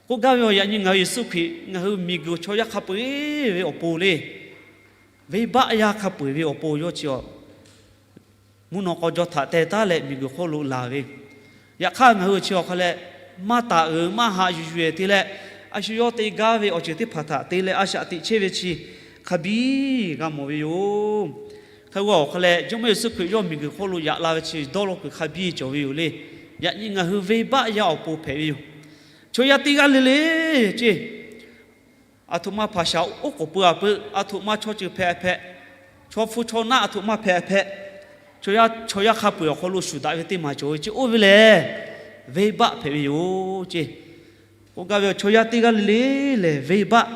K'oˆ gaˇ ve awˬ, yaꞈ nyi ngaˬ hui Yeˍsuˆ Hkriꞈ ngaˬ hui miˬguiˬ chaw yaˇ hk'a peu-eˬ ve awˬ pon le, venˇbaˆ yaˇ hk'a peu-eˬ ve awˬ pon yawˇ chi awˬ mvuhˇ naw k'aw jaw htaꞈ teh taˉ leh miˬguiˬ hk'oˆ lo laˬ ve. Yaꞈ hk'aˇ, ngaˬ hui chi awˬ hk'a leh maˇ taˍ uiˍ maˇ haꞈ yuˬ yuˬ-eˬ te leh, a shu yawˇ te gaˇ ve awˬ ceuˬ teˇ hpaˍ htaꞈ te leh a shaꞈ teꞈ chehˇ ve chi hk'a biˇ g'a mawˬ ve yoˬ. Hk'e k'o, awˬ hk'a leh Jawˇmawˇ Yeˍsuˆ Hkriꞈ yawˇ miˬguiˬ hk'oˆ lo yaꞈ la ve chi dawˇ law kuiˬ hk'a biˇ cawˬ ve yoˬ le. Yaꞈ nyi ngaˬ hui venˇbaˆ yaˇ awˬ pon hpehꞈ ve yoˬ. Chaw yaˇ teˇ g'aˇ le le ceˇ, aˬ htoꞈ ma hpaˍ shaˍ oˉ k'oˍ pui a peuˬ, aˬ htoꞈ ma chaw ceuˬ hpehꞈ hpehꞈ, chaw hpu chaw naˆ aˬ htoꞈ ma hpehꞈ hpehꞈ, chaw yaˇ hk'a peu-eˬ awˬ hk'aw lo shuˍ daꞈ ve teˇ maˬ cawˬ ve ceˇ. Oˇ ve lehˬ, venˇbaˆ hpehꞈ ve yoˬ ceˇ. K'oˆ gaˇ ve, chaw yaˇ teˇ g'aˇ le le lehˬ venˇbaˆ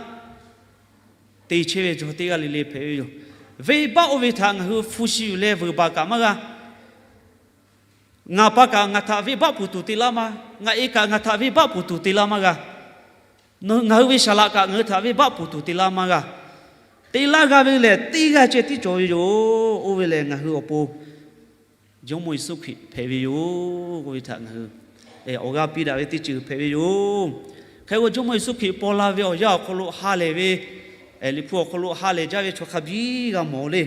te chehˇ ve chaw teˇ g'aˇ le le hpehꞈ ve yoˬ. Venˇbaˆ oˇ ve htaꞈ ngaˬ hui hpu shi yuˬ leh vuiˬ baˬ kaꞈ maˇ g'a. Ngaˬ pa kaꞈ ngaˬ htaꞈ venˇbaˆ pfuhˍ tuˬ te laˇ maˇ, ngaˬ e kaꞈ ngaˬ htaꞈ venˇbaˆ pfuhˍ tuˬ te laˇ maˇ g'a. Ngaˬ hui ve saˍ laꞈ kaꞈ ngaˬ hui htaꞈ venˇbaˆ pfuhˍ tuˬ te laˇ maˇ g'a. Te laˇ g'a ve lehˬ, teˇ g'aˇ ceh tiˉ cawˬ ve yoˬ. Oˇ ve lehˬ, ngaˬ hui awˬ pon Jawˇmawˇ Yeˍsuˆ Hkriꞈ hpehꞈ ve yoˬ k'oˆ ve htaꞈ ngaˬ hui awˬ g'aˇ piˇ daꞈ ve teˇ ceuˬ hpehꞈ ve yoˬ. Hk'e k'o, Jawˇmawˇ Yeˍsuˆ Hkriꞈ paw la ve awˬ yanˇ awˬ hk'aw lo ha lehˬ ve, Liꞈ hpu awˬ hk'aw lo ha lehˬ jaˇ ve chaw hk'a biˇ g'a mawˬ le.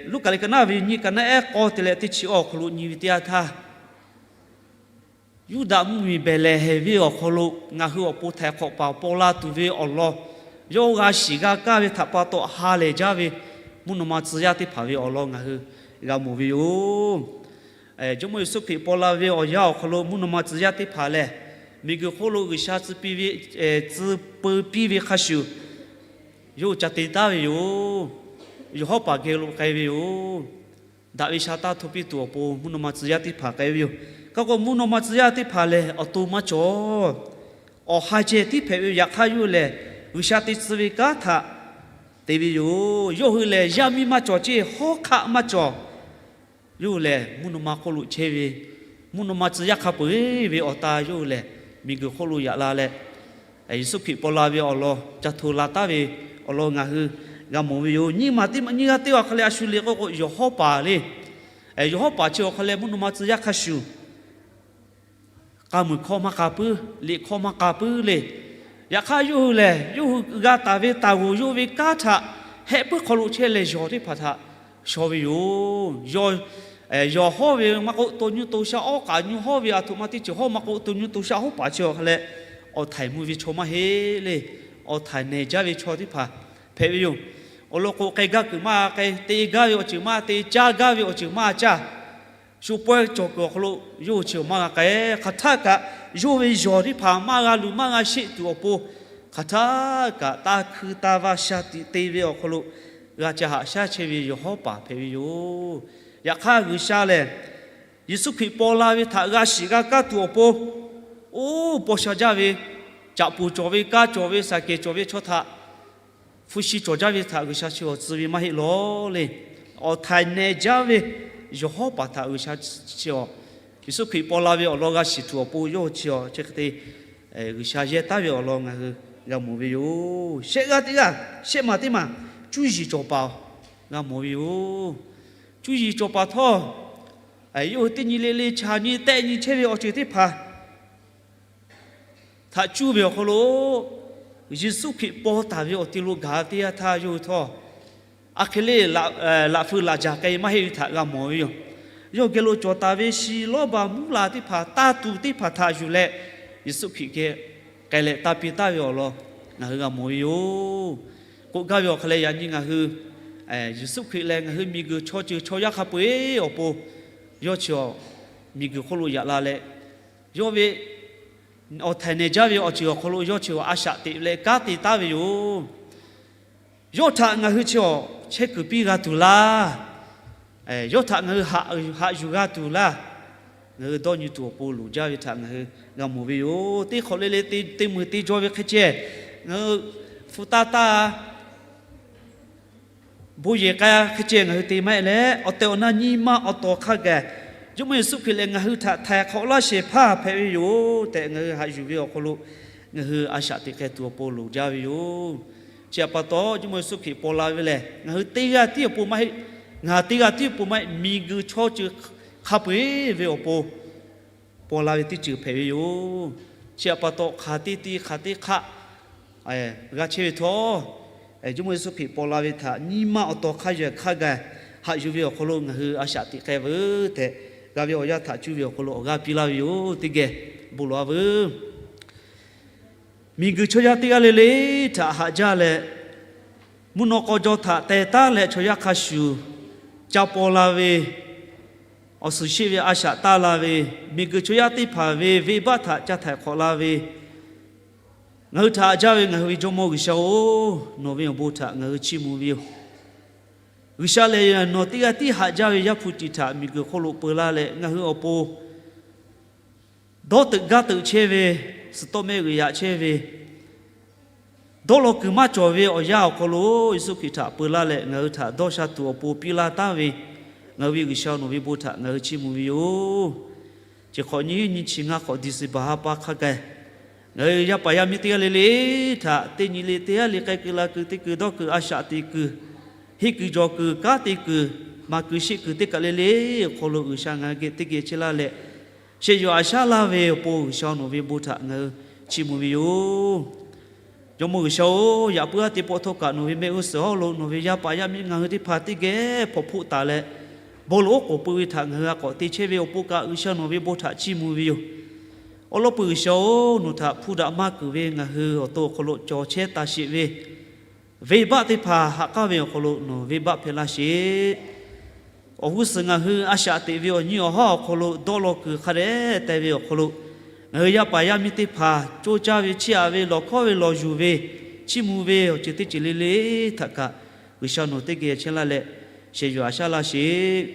Luˉkaꞈ liꞈ ka naˉ ve nyiˇ, ka naˉ ehˉ k'awˇ te leh teˇ chi awˬ hk'aw lo nyi ve teˇ yanˇ htaˇ, Yuˇdaꞈ mvuhˇmiˬ Behˍlehˍhehnˍ venˇ awˬ hk'aw lo ngaˬ hui awˬ pon htaiˍ hk'awꞈ paˍ paw la tuˬ ve awˬ lawn, yawˇ g'a shiˍ g'a kaˇ ve htaꞈ pa taw ha lehˬ jaˇ ve mvuhˇ naw ma tcuh yaˇ teˇ hpaˍ ve awˬ lawn ngaˬ hui g'a mawˬ ve yoˬ. Jawˇmawˇ Yeˍsuˆ Hkriꞈ paw la ve awˬ yanˇ awˬ hk'aw lo mvuhˇ naw ma tcuh yaˇ teˇ hpaˍ lehˬ, miˬguiˬ hk'oˆ lo G'uiˬsha tcuh piˇ ve, tcuh peu piˇ ve hk'a shuˍ, yawˇ hui ca te taˉ ve yoˬ. Yawˬ hawˉ paˍ geh lo k'ai ve yoˬ. Daꞈ ve sha taˇ hto piˇ tuˬ awˬ pon mvuhˇ naw ma tcuh yaˇ teˇ hpaˍ k'ai ve yoˬ. Hk'e k'o, mvuhˇ naw ma tcuh yaˇ teˇ hpaˍ lehˬ, awˬ to maˇ cawˬ. Awˬ ha ceh tiˉ hpehꞈ ve yoˬ. Yaꞈ hk'aˇ, yawˇ hui lehˬ G'uiˬsha te tcuh ve kanˉ htaꞈ te ve yoˬ. Yawˇ hui lehˬ, yaˇ miˇ maˇ cawˬ ceˇ, hawˉ hk'aˆ maˇ cawˬ. Yawˇ hui lehˬ, mvuhˇ naw ma hk'oˆ lo chehˇ ve, mvuhˇ naw ma tcuh yaˇ hk'a peu-eˬ ve awˬ ta yawˇ hui lehˬ, miˬguiˬ hk'oˆ lo yaꞈ la leh, Yeˍsuˆ Hkriꞈ paw la ve awˬ lawn ca hto la taˉ ve awˬ lawn ngaˬ hui g'a mawˬ ve yoˬ. Nyiˇ maˬ teˇ maˬ nyiˇ g'aˇ teˇ g'aˇ hk'a leh a shu le k'oˆ k'o, yawˬ hawˉ paˍ le. Yawˬ hawˉ paˍ chi awˬ hk'a leh mvuhˇ naw ma tcuh yaˇ hk'a shuˍ k'a muiˬ hkawˇ maˇ k'a puiˉ, liꞈ hkawˇ maˇ k'a puiˉ le. Yaꞈ hk'aˇ, yawˇ hui lehˬ, yawˇ hui g'a taˍ ve taˍ g'oˍ yawˇ ve kanˉ htaꞈ hehˆ puiˉ hk'aw lo chehˇ leh, yawˬ teˇ hpaˍ htaꞈ shaw ve yoˬ. Yawˇ hawˉ ve maˇ k'oˆ, to nyiˇ to shaˆ, awˉ k'aꞈ nyiˇ hawˉ ve, aˬ htoꞈ ma teˇ ceuˬ hawˉ maˇ k'oˆ, to nyiˇ to shaˆ hawˉ paˍ chi awˬ hk'a leh, awˬ htaiˍ mvuh ve chaw maˇ heˆ le. Awˬ htaiˍ nehˬ jaˇ ve chaw teˇ hpaˍ hpehꞈ ve yoˬ. Awˬ lawn k'o, k'ai gaˇ kuiˬ maˇ k'ai, te gaˇ ve awˬ ceuˬ maˇ te, caˇ gaˇ ve awˬ ceuˬ maˇ caˇ. Shu pawehˇ cawˬ kuiˬ awˬ hk'aw lo yawˇ hui chi maˇ g'a k'ai. Hk'aˬ htaˆ kaꞈ, yawˇ ve yawˬ teˇ hpaˍ maˇ g'a luˬ maˇ g'a sheˆ tuˬ awˬ pon, hk'aˬ htaˇ kaꞈ taˇ hkui taˇ vaˇ sha tiꞈ te ve awˬ hk'aw lo g'a ca haꞈ shaˉ chehˇ ve yawˬ hawˉ paˍ hpehꞈ ve yoˬ. Yaꞈ hk'aˇ, G'uiˬsha lehˬ Yeˍsuˆ Hkriꞈ paw la ve htaꞈ g'a shiˍ g'a kaˇ tuˬ awˬ pon, oˇ paw sha jaˇ ve, caꞈ puˍ cawˬ ve, kaˇ cawˬ ve, saˍ kehˬ cawˬ ve chaw htaꞈ hpu shi cawˬ jaˇ ve htaꞈ G'uiˬsha chi awˬ tcuh ve maˇ heˆ lawˬ le. Awˬ htaiˍ nehˬ jaˇ ve yawˬ hawˉ paˍ htaꞈ G'uiˬsha chi awˬ, Yeˍsuˆ Hkriꞈ paw la ve awˬ lawn g'a shiˍ tuˬ awˬ pon yawˇ hui chi awˬ chi hk'e te G'uiˬsha yehˇ taˉ ve awˬ lawn ngaˬ hui g'a mawˬ ve yoˬ. Shehˆ g'aˇ teˇ g'aˇ, shehˆ maˬ teˇ maˬ, cuˇ yiˍ cawˬ paˍ g'a mawˬ ve yoˬ. Cuˇ yiˍ cawˬ paˍ htawˇ, yawˇ hui teˇ nyi le le chaꞈ nyi tehˆ nyi chehˇ ve awˬ ceuˬ teˇ hpaˍ htaꞈ cuˇ ve awˬ hk'aw lo, Yeˍsuˆ Hkriꞈ paw taˍ ve awˬ ti lo gaˬ teˇ yanˇ htaˇ yawˇ hui htawˇ, aˬ hk'e le laꞈ feu laꞈ jaˬ k'ai maˇ heˆ ve htaꞈ g'a mawˬ ve yoˬ. Yawˇ geh lo cawˬ taˍ ve shi lawˉ baˬ mvuhˇ la teˇ hpaˍ, taˇ tuˬ teˇ hpaˍ htaꞈ yuˬ leh, Yeˍsuˆ Hkriꞈ geh k'ai leh taˇ piˇ taˍ ve awˬ lawn ngaˬ hui g'a mawˬ ve yoˬ. K'oˆ gaˇ ve awˬ hk'aw leh, yaꞈ nyi ngaˬ hui Yeˍsuˆ Hkriꞈ lehˬ ngaˬ hui miˬguiˬ chaw ceuˬ chaw yaˇ hk'a peu-eˬ awˬ pon yawˇ chi awˬ miˬguiˬ hk'oˆ lo yaꞈ la leh, yawˇ ve awˬ htaiˍ nehˬ jaˇ ve awˬ ceuˬ awˬ hk'aw lo yawˇ chi awˬ a shaꞈ teꞈ leh kanˉ te taˍ ve yoˬ. Yawˇ htaꞈ ngaˬ hui chi awˬ chehˇ kuiˬ piˇ g'a tuˬ laˇ. Yawˇ htaꞈ ngaˬ hui haꞈ yuˬ g'a tuˬ laˇ. Ngaˬ hui dawˇ nyi tuˬ awˬ pon loˍ jaˇ ve htaꞈ ngaˬ hui g'a mawˬ ve yoˬ. Teˇ hk'awꞈ le le te, te meuˬ te jaw ve hk'e ceh, ngaˬ hui hpu taˇ taˇ bon yehˬ k'ai hk'e ceh ngaˬ hui te maˇ heˆ leh, awˬ tehˬ awˬ na nyi ma awˬ tawˍ hk'a gaˬ, Jawˇmawˇ Yeˍsuˆ Hkriꞈ lehˬ ngaˬ hui htaꞈ htaiˍ hk'awꞈ laˇ shehˍ hpaˇ hpehꞈ ve yoˬ tehꞈ ngaˬ hui haꞈ yuˬ ve awˬ hk'aw lo, ngaˬ hui a shaꞈ teꞈ k'ai tuˬ awˬ pon loˍ jaˇ ve yoˬ. Chi htaꞈ pa taw, Jawˇmawˇ Yeˍsuˆ Hkriꞈ paw la ve lehˬ, ngaˬ hui teˇ g'aˇ tiˉ awˬ pon maˇ heˆ, ngaˬ teˇ g'aˇ tiˉ awˬ pon maˇ heˆ, miˬguiˬ chaw ceuˬ hk'a peu-eˬ ve awˬ pon paw la ve teˇ ceuˬ hpehꞈ ve yoˬ. Chi htaꞈ pa taw, hk'aˬ te te hk'aˬ te hk'aˆ g'a chehˇ ve htawˇ, Jawˇmawˇ Yeˍsuˆ Hkriꞈ paw la ve htaꞈ nyi ma awˬ tawˍ hk'a yehˬ hk'a gaˬ haꞈ yuˬ ve awˬ hk'aw lo ngaˬ hui a shaꞈ teꞈ k'ai veuˬ tehꞈ, g'a ve awˬ yanˇ htaꞈ cuˇ ve awˬ hk'aw lo awˬ g'aˇ piˇ laˇ ve yoˬ. Teˇ geh bon lawˬ-a veuˬ. Miˬguiˬ chaw yaˇ teˇ g'aˇ le le htaꞈ haꞈ jaˇ leh, mvuhˇ naw k'aw jaw htaꞈ teh taˉ leh chaw yaˇ hk'a shuˍ ca paw la ve, awˬ suhˍ sheˆ ve a shaꞈ taˇ la ve, miˬguiˬ chaw yaˇ teˇ hpaˍ ve venˇbaˆ htaꞈ ca htaiˍ hk'awꞈ la ve, ngaˬ hui htaꞈ haꞈ jaˇ ve ngaˬ hui ve Jawˇmawˇ G'uiˬsha-oˬ, nawˬ ve awˬ bon htaꞈ ngaˬ hui chiˇ mvuh ve yoˬ. G'uiˬsha lehˬ, nawˬ teˇ g'aˇ tiˉ haꞈ jaˇ ve Yaˇ hpu tiꞈ htaꞈ miˬguiˬ hk'oˆ lo peu laˇ leh, ngaˬ hui awˬ pon dawˇ teuꞈ gaˇ teuꞈ chehˇ ve, suhˍ tawˆ mehˆ g'uiˬ yaꞈ chehˇ ve, dawˇ law kuiˬ maˇ cawˬ ve awˬ yanˇ awˬ hk'aw lo Yeˍsuˆ Hkriꞈ htaꞈ peu laˇ leh, ngaˬ hui htaꞈ dawˇ sha tuˬ awˬ pon piˇ laˇ taˍ ve, ngaˬ hui ve G'uiˬsha nawˬ ve bon htaꞈ ngaˬ hui chiˇ mvuh ve yoˬ. Chi hk'awꞈ nyiˇ nyiˇ chi ngaˇ hk'awꞈ December ha pa hk'a gaˬ, ngaˬ hui yaˇ paˍ yaˇ miˇ teˇ g'aˇ le le htaꞈ teˇ nyi le teˇ g'aˇ le k'ai kuiˬ la kuiˬ te kuiˬ dawˇ kuiˬ a shaꞈ teꞈ kuiˬ, henˇ kuiˬ jawˬ kuiˬ kanˉ te kuiˬ, maˍ kuiˬ sheˆ kuiˬ teˇ kaˬ le le awˬ hk'aw lo G'uiˬsha ngaˬ hui geh teˇ geh chehˇ laˇ leh, sheh yuˬ aꞈ shaˉ laˇ ve awˬ pon G'uiˬsha nawˬ ve bon htaꞈ ngaˬ hui chiˇ mvuh ve yoˬ. Jawˇmawˇ G'uiˬsha-oˬ, yaꞈ puiˉ haˉ teˇ pawˆ htawˇ kaꞈ nawˬ ve mehˆ g'uˇ suhˍ hawˉ lo nawˬ ve yaˇ paˍ yaˇ miˇ ngaˬ hui teˇ hpaˍ teˇ geh hpawnˬ hpoˆ taˍ leh, bon lawˬ oˉ k'oˍ pui ve htaꞈ ngaˬ hui a k'awꞈ te chehˇ ve awˬ pon kaꞈ G'uiˬsha nawˬ ve bon htaꞈ chiˇ mvuh ve yoˬ. Awˉ lawˉ peuˬ G'uiˬsha-oˬ, nawˬ htaꞈ hpuˇ daꞈ maˇ kuiˬ ve ngaˬ hui awˬ to awˬ hk'aw lo cawˬ chehˇ taˍ sheˍ ve venˇbaˆ teˇ hpaˍ haꞈ k'aˉ ve awˬ hk'aw lo nawˬ venˇbaˆ hpehꞈ laˇ sheˍ. Awˬ g'uˇ suhˍ ngaˬ hui a shaꞈ teꞈ ve awˬ nyi awˬ hawˉ awˬ hk'aw lo dawˇ law kuiˬ hk'a dehꞈ teh ve awˬ hk'aw lo, ngaˬ hui yaˇ paˍ yaˇ miˇ teˇ hpaˍ coˇ caˇ ve, chiˇ aꞈ ve, lawˬ hkawˉ ve, lawˬ yuˬ ve, chiˇ mvuh ve awˬ ceuˬ teˇ ceuˬ le le htaꞈ kaꞈ G'uiˬsha nawˬ teˇ geh chehˇ laˇ leh, sheh yuˬ aꞈ shaˉ laˇ sheˍ.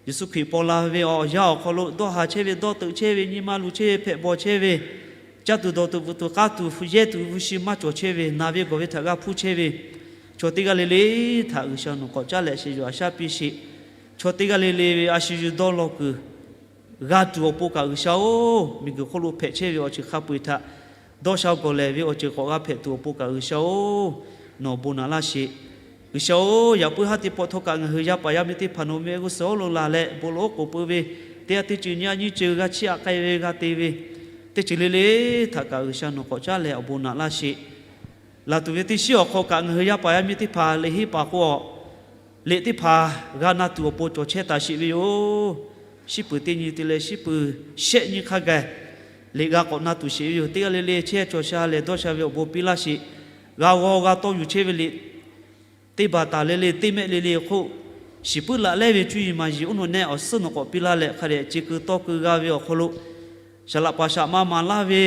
Yeˍsuˆ Hkriꞈ paw la ve awˬ yanˇ awˬ hk'aw lo dawˇ haˍ chehˇ ve, dawˇ teuꞈ chehˇ ve, nyi ma luˬ chehˇ ve, hpehꞈ bawˬ chehˇ ve, caˇ tuˬ dawˬ tuˬ bvuhꞈ tuˬ k'aˇ tuˬ hpu yehˇ tuˬ ve hpu shi maˇ cawˬ chehˇ ve, naˬ ve gawˬ ve htaꞈ g'a hpuˇ chehˇ ve chaw teˇ g'aˇ le le htaꞈ G'uiˬsha nawˬ k'awꞈ caˉ leh sheh yuˬ aꞈ shaˉ piˇ sheˍ. Chaw teˇ g'aˇ le le ve a shu yuˬ dawˇ law kuiˬ g'a tuˬ awˬ pon kaꞈ G'uiˬsha-oˬ, miˬguiˬ hk'oˆ lo hpehꞈ chehˇ ve awˬ ceuˬ hk'a peu-eˬ htaꞈ dawˇ sha gawˬ lehˬ ve awˬ ceuˬ k'awꞈ g'a hpehꞈ tuˬ awˬ pon kaꞈ G'uiˬsha-oˬ, nawˬ bon naꞈ laˇ sheˍ. G'uiˬsha-oˬ, yaꞈ puiˉ haˉ teˇ pawˆ htawˇ kaꞈ ngaˬ hui yaˇ paˍ yaˇ miˇ teˇ hpaˍ nawˬ mehˆ g'uˇ suhˍ hawˉ lo laˬ leh, bon lawˬ oˉ k'oˍ pui ve teˇ g'aˇ teˇ ceuˬ nyi aꞈ nyi ceuˬ g'a chiˇ aꞈ k'ai ve g'a te ve teˇ ceuˬ le le htaꞈ kaꞈ G'uiˬsha nawˬ k'awꞈ caˉ leh awˬ bon naꞈ laˇ sheˍ. Laˬ tuˬ ve teˇ shinˉ awˬ hk'aw kaꞈ ngaˬ hui yaˇ paˍ yaˇ miˇ teˇ hpaˍ liꞈ henˇ paˍ k'o, liꞈ teˇ hpaˍ g'a na tuˬ awˬ pon cawˬ chehˇ taˍ sheˍ ve yoˬ. Shinˉ puiˍ teˇ nyi te leh shinˉ puiˍ shehˆ nyi hk'a gaˬ liꞈ g'a k'awꞈ na tuˬ sheˍ ve yoˬ. Teˇ g'aˇ le le chehˇ cawˬ sha lehˬ dawˇ sha ve awˬ bon piˇ laˇ sheˍ. G'a g'aw g'a tawˇ yuˬ chehˇ ve liꞈ teˇ baˬ taˍ le le teˇ mehˆ le le hk'oˆ, shiˍ puiˉ laꞈ lehˉ ve cuˇ yiˍ maˍ yiˍ oˇ nawˬ nehˆ awˬ suhˉ nawˬ k'awꞈ piˇ laˇ leh hk'a dehꞈ ce keu tawˇ keu g'a ve awˬ hk'aw lo, shaˍ laꞈ paˍ shaꞈ ma maˍ laˇ ve,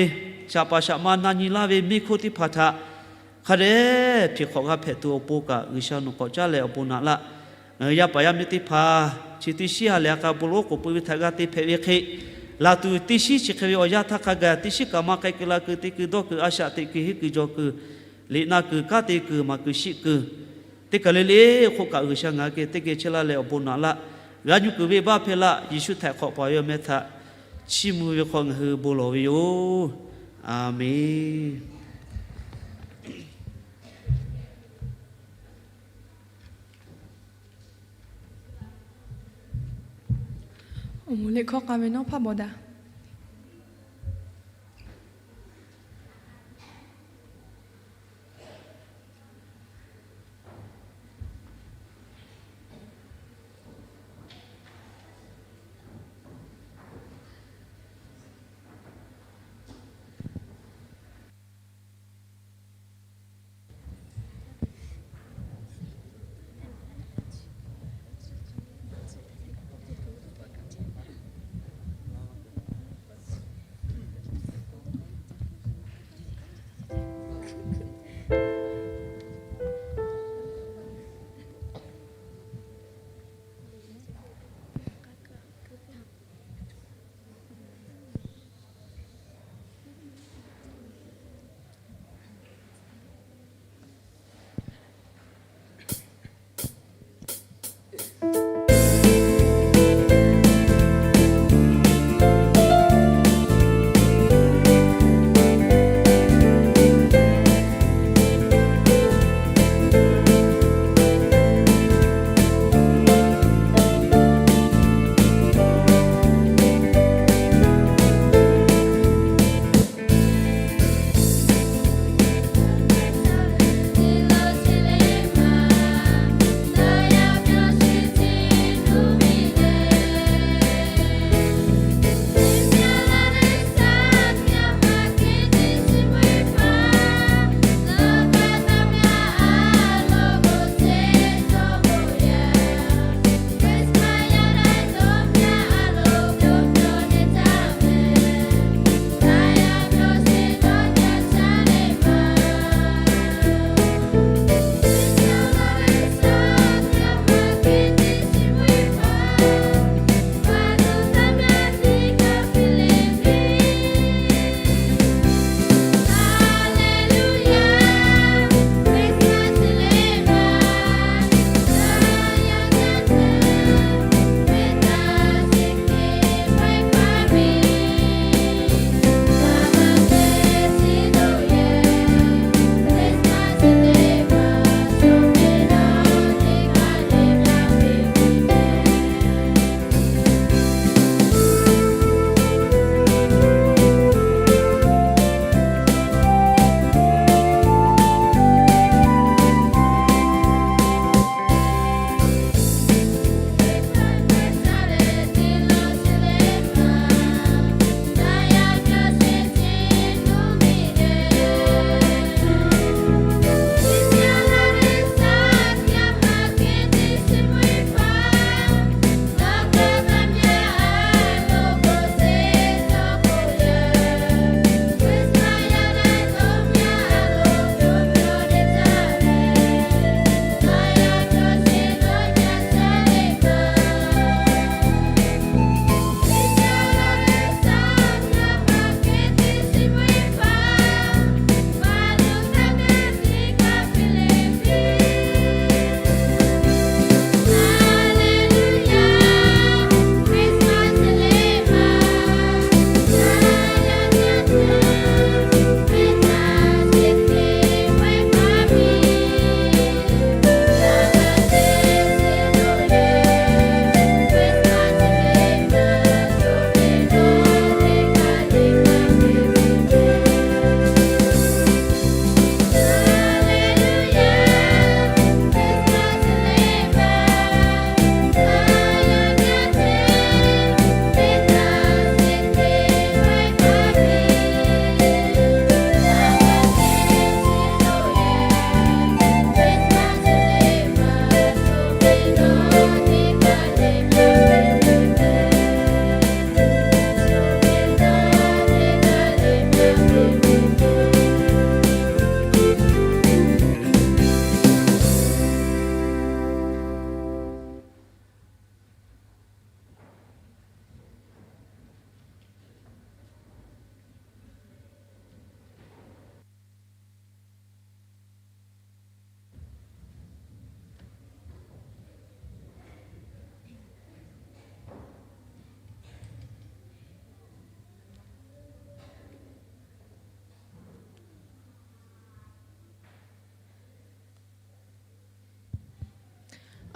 shaˍ paˍ shaꞈ ma na nyi laˇ ve mehˇ hk'oˆ teˇ hpaˍ htaꞈ Hk'a dehꞈ hpeꞈ hk'awꞈ g'a hpehꞈ tuˬ awˬ pon kaꞈ G'uiˬsha nawˬ k'awꞈ caˉ leh awˬ bon naꞈ laˇ. Ngaˬ hui yaˇ paˍ yaˇ miˇ teˇ hpaˍ chi teˇ shiˉ ha lehˬ a k'a bon lonˉ k'oˍ pui ve htaꞈ g'a te hpehꞈ ve hk'e, laˬ tuˬ teˇ shiˉ chi hk'e ve awˬ yanˇ htaˇ hk'a gaˬ teˇ shiˉ kaꞈ maˇ k'ai kuiˬ la kuiˬ te kuiˬ dawˇ kuiˬ a shaꞈ teꞈ kuiˬ henˇ kuiˬ jawˬ kuiˬ, liꞈ na kuiˬ kanˉ te kuiˬ maˍ kuiˬ shiˆ kuiˬ, teˇ kaˬ le le hk'oˆ kaꞈ G'uiˬsha ngaˬ hui geh teˇ geh chehˇ laˇ leh awˬ bon naꞈ laˇ. G'a nyi kuiˬ venˇbaˆ hpehˇ laˇ. Yeˍsuˆ htaꞈ hk'awꞈ paˍ ve awˬ meh htaꞈ chiˇ mvuh ve hk'aw ngaˬ hui bon lawˬ ve yoˬ. A menˬ. Awˬ moˍ liꞈ hkawˇ k'a ve Nawˉ hpaˇ bawˬ daꞈ.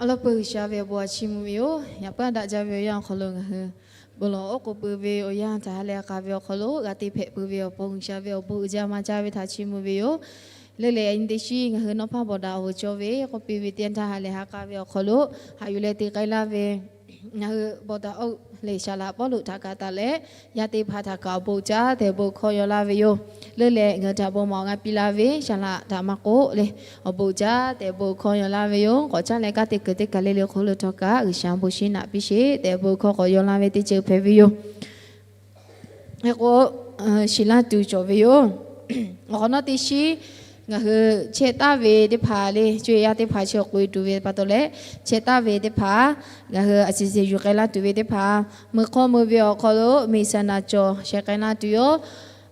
Lawˇ peuˬ G'uiˬsha ve awˬ bon htaꞈ chiˇ mvuh ve yoˬ. Yaꞈ puiˉ daꞈ jaˇ ve awˬ yanˇ awˬ hk'aw lo ngaˬ hui bon lawˬ oˉ k'oˍ pui ve awˬ yanˇ htaꞈ ha leh k'a ve awˬ hk'aw lo g'a te hpehꞈ pui ve awˬ pon G'uiˬsha ve awˬ bon uiˍ jaˇ maˇ jaˇ ve htaꞈ chiˇ mvuh ve yoˬ. Leuˉ leh nyi teˇ shiˉ ngaˬ hui nawˉ hpaˇ bawˬ daꞈ awˬ cawˇ ve k'oˆ piˇ ve teˇ yanˇ htaˇ ha leh ha k'a ve awˬ hk'aw lo haꞈ yuˬ leh te k'ai laˇ ve ngaˬ hui bawˬ daꞈ oˇ leh saˍ laꞈ Pawˇluꞈ htaꞈ kaꞈ taˍ leh, yaˇ teˇ hpaˍ htaꞈ kaꞈ awˬ bon uiˍ jaˇ tehꞈ bon hkawˇ yaw laˇ ve yoˬ. Leuˉ leh ngaˬ hui htaꞈ bon maˍ awˬ g'a piˇ laˇ ve saˍ laꞈ htaꞈ maˇ k'oˆ leh awˬ bon uiˍ jaˇ tehꞈ bon hkawˇ yaw laˇ ve yoˬ. K'awꞈ caˉ leh kanˉ te kuiˬ teˇ kaˬ le le hk'oˆ lo htawˇ kaꞈ G'uiˬsha bon shinˉ naꞈ piˇ sheˍ tehꞈ bon hkawˇ k'awꞈ yaw laˇ ve teˇ ceuˬ hpehꞈ ve yoˬ. Hk'e k'o, shiˍ laˇ tuˬ cawˬ ve yoˬ. Awˬ hk'awꞈ nawˉ teˇ shiˉ ngaˬ hui chehˇ taˍ ve teˇ hpaˍ le, co-e yaˇ teˇ hpaˍ chi awˬ k'oꞈ e tuˬ ve pa taw leh, chehˇ taˍ ve teˇ hpaˍ ngaˬ hui a ciˍ ciˍ yuˬ k'ai laˇ tuˬ ve teˇ hpaˍ meuꞈ hk'awˇ meuꞈ ve awˬ hk'aw lo miˬ saˍ naˍ cawˬ sheh k'ai laˇ tuˬ yoˬ.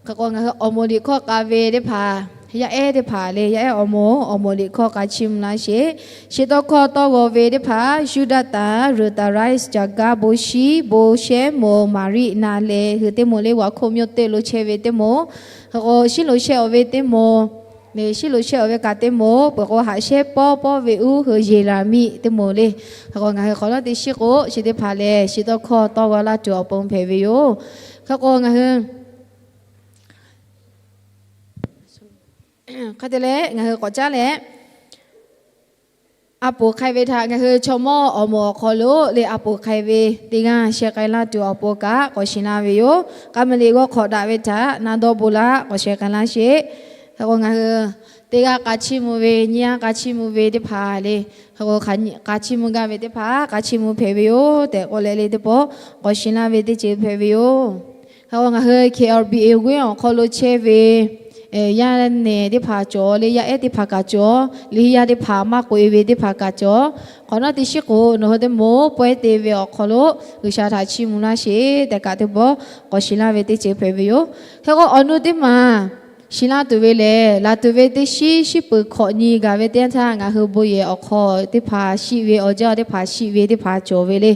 Hk'e k'o, ngaˬ hui awˬ moˍ liꞈ hkawˇ k'a ve teˇ hpaˍ, yaˇ ehˉ teˇ hpaˍ le, yaˇ ehˉ awˬ moˍ awˬ moˍ liꞈ hkawˇ k'a chiˇ mvuh laˇ sheˍ. Shiˍ tawˇ hkawˇ tawˇ g'aw ve teˇ hpaˍ, Yuˇdaꞈtanˍ Ruˍtaˍraˆ Caˍgaˆ bon shiˉ bon shehˉ moˍ Maˍriˆ na leh hui teˇ moˍ le, Waˍ hk'oˆ mvuhˇ teˇ lo chehˇ ve teˇ moˍ. Hk'e k'o, shiˉ lo shehˆ awˬ ve teˇ moˍ, shiˉ lo shehˆ awˬ ve kaꞈ teˇ moˍ, peuˬ k'o haꞈ shehˉ pawˇ pawˇ ve uˉ hui Yeˍraˍmiˆ teˇ moˍ le. Hk'e k'o, ngaˬ hui hk'awꞈ nawˉ teˇ shiˉ k'o, chi teˇ hpaˍ lehˬ shiˍ tawˇ hkawˇ tawˇ g'aw laˇ tuˬ awˬ pon hpehꞈ ve yoˬ. Hk'e k'o, ngaˬ hui hk'e te leh ngaˬ hui k'awꞈ caˉ leh, a poˍ hk'ai ve htaꞈ ngaˬ hui chaw mawˇ awˬ moˍ awˬ hk'aw lo le a poˍ hk'ai ve teˇ g'aˇ sheh k'ai laˇ tuˬ awˬ pon kaꞈ k'awꞈ shiˍ laˇ ve yoˬ. K'a maˍ liꞈ g'awˇ hk'awꞈ daꞈ ve htaꞈ na dawˇ bon laˇ k'awꞈ sheh k'ai laˇ sheˍ. Hk'e k'o, ngaˬ hui teˇ g'aˇ k'a chiˇ mvuh ve, nyiˇ g'aˇ k'a chiˇ mvuh ve teˇ hpaˍ le, hk'e k'o, k'a chiˇ mvuh gaˇ ve teˇ hpaˍ k'a chiˇ mvuh hpehꞈ ve yoˬ tehꞈ k'oˆ leh le teˇ pawˆ k'awꞈ shiˍ laˇ ve teˇ ceuˬ hpehꞈ ve yoˬ. Hk'e k'o, ngaˬ hui K R B A g'uˇ awˬ hk'aw lo chehˇ ve yaˇ nehˬ teˇ hpaˍ cawˬ le, yaˇ ehˉ teˇ hpaˍ kaꞈ cawˬ le, yaˇ teˇ hpaˍ maˇ k'oꞈ e ve teˇ hpaˍ kaꞈ cawˬ. Hk'awꞈ nawˉ teˇ shiˉ k'o, nawˬ hui teˇ moˍ pawehˇ te ve awˬ hk'aw lo G'uiˬsha htaꞈ chiˇ mvuh laˇ sheˍ tehꞈ kaꞈ teˇ pawˆ k'awꞈ shiˍ laˇ ve teˇ ceuˬ hpehꞈ ve yoˬ. Hk'e k'o, awˬ nu teˇ maˬ shiˍ laˇ tuˬ ve lehˬ, laˬ tuˬ ve teˇ shiˉ shiˉ peuˬ hkawꞈ nyi gaˬ ve teˇ yanˇ htaˇ ngaˬ hui bon yehˬ awˬ hk'aw teˇ hpaˍ shiˆ ve, awˬ jaˇ teˇ hpaˍ shiˆ ve teˇ hpaˍ cawˬ ve le.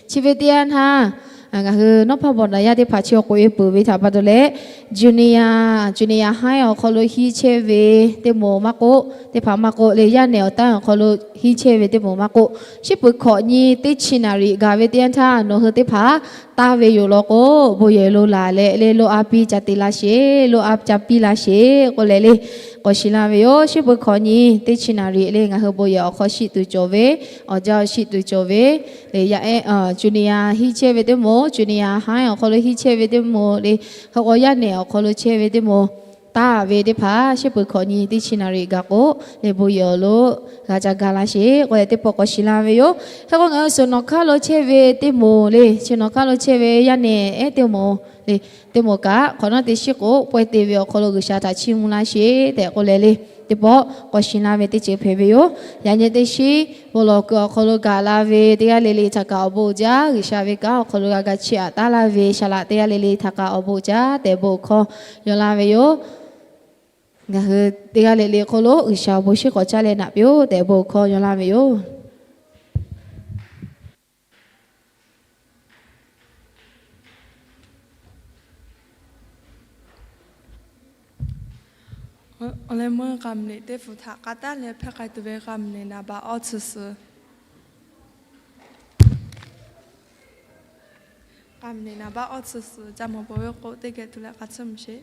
Chi ve teˇ yanˇ htaˇ ngaˬ hui nawˉ hpaˇ bawˬ daꞈ yaˇ teˇ hpaˍ chi awˬ k'oꞈ e peuˬ ve htaꞈ pa taw leh, junior, junior high awˬ hk'aw lo hiˉ chehˇ ve teˇ moˍ maˇ k'oˆ, teˇ hpaˍ maˇ k'oˆ le, yaˇ nehˬ awˬ tanˇ awˬ hk'aw lo hiˉ chehˇ ve teˇ moˍ maˇ k'oˆ, shiˉ peuˬ hkawꞈ nyi teˇ chi naˍ riˍ gaˬ ve teˇ yanˇ htaˇ nawˬ hui teˇ hpaˍ taˇ ve yoˬ law k'o, bon yehˬ lo laˬ leh le, loˇ a piˇ ca te laˇ sheˍ, loˇ a ca piˇ laˇ sheˍ k'oˆ leh le k'awꞈ shiˍ laˇ ve yoˬ. Shiˉ peuˬ hkawꞈ nyi teˇ chi naˍ riˍ le ngaˬ hui bon yehˬ awˬ hk'aw shiˆ tuˬ cawˬ ve, awˬ jaˇ shiˆ tuˬ cawˬ ve le, yaˇ ehˉ junior hiˉ chehˇ ve teˇ moˍ, junior high awˬ hk'aw lo hiˉ chehˇ ve teˇ moˍ le, hk'e k'o yaˇ nehˬ awˬ hk'aw lo chehˇ ve teˇ moˍ taˇ ve teˇ hpaˍ shiˉ peuˬ hkawꞈ nyi teˇ chi naˍ riˍ gaˬ k'o le, bon yehˬ awˬ lo g'a ca ga laˇ sheˍ k'oˆ leh teˇ pawˆ k'awꞈ shiˍ laˇ ve yoˬ. Hk'e k'o, ngaˬ hui suhˍ nawˬ hk'aˇ lo chehˇ ve teˇ moˍ le, suhˍ nawˬ hk'aˇ lo chehˇ ve yaˇ nehˬ ehˉ teˇ moˍ le, teˇ moˍ kaꞈ hk'awꞈ nawˉ teˇ shiˉ k'o pawehˇ te ve awˬ hk'aw lo G'uiˬsha htaꞈ chiˇ mvuh laˇ sheˍ tehꞈ k'oˆ leh le, teˇ pawˆ k'awꞈ shiˍ laˇ ve teˇ ceuˬ hpehꞈ ve yoˬ. Yaꞈ nyi teˇ shiˉ bon lawˬ kuiˬ awˬ hk'aw lo gaˬ la ve teˇ g'aˇ le le htaꞈ kaꞈ awˬ bon uiˍ jaˇ, G'uiˬsha ve kanˉ awˬ hk'aw lo g'a ga chiˇ aꞈ taˉ laˇ ve saˍ laꞈ teˇ g'aˇ le le htaꞈ kaꞈ awˬ bon uiˍ jaˇ tehꞈ bon hkawˇ yaw laˇ ve yoˬ. Ngaˬ hui teˇ g'aˇ le le hk'oˆ lo G'uiˬsha awˬ bon shiˉ k'awꞈ caˉ leh naꞈ piˇ-oˆ tehꞈ bon hkawˇ yaw laˇ ve yoˬ. Awˬ leh meuˇ k'a meuˬ liꞈ teˇ hpu htaꞈ k'a taˉ leh hpehˇ k'ai tuˬ ve k'a meuˬ liꞈ naˍ baꞈ awˇ tsuhˇ suhˍ, k'a meuˬ liꞈ naˍ baꞈ awˇ tsuhˇ suhˍ ca mawˬ peuˬ ve k'o, teˇ geh tuˬ leh k'a tsuhˇ mvuh sheˍ.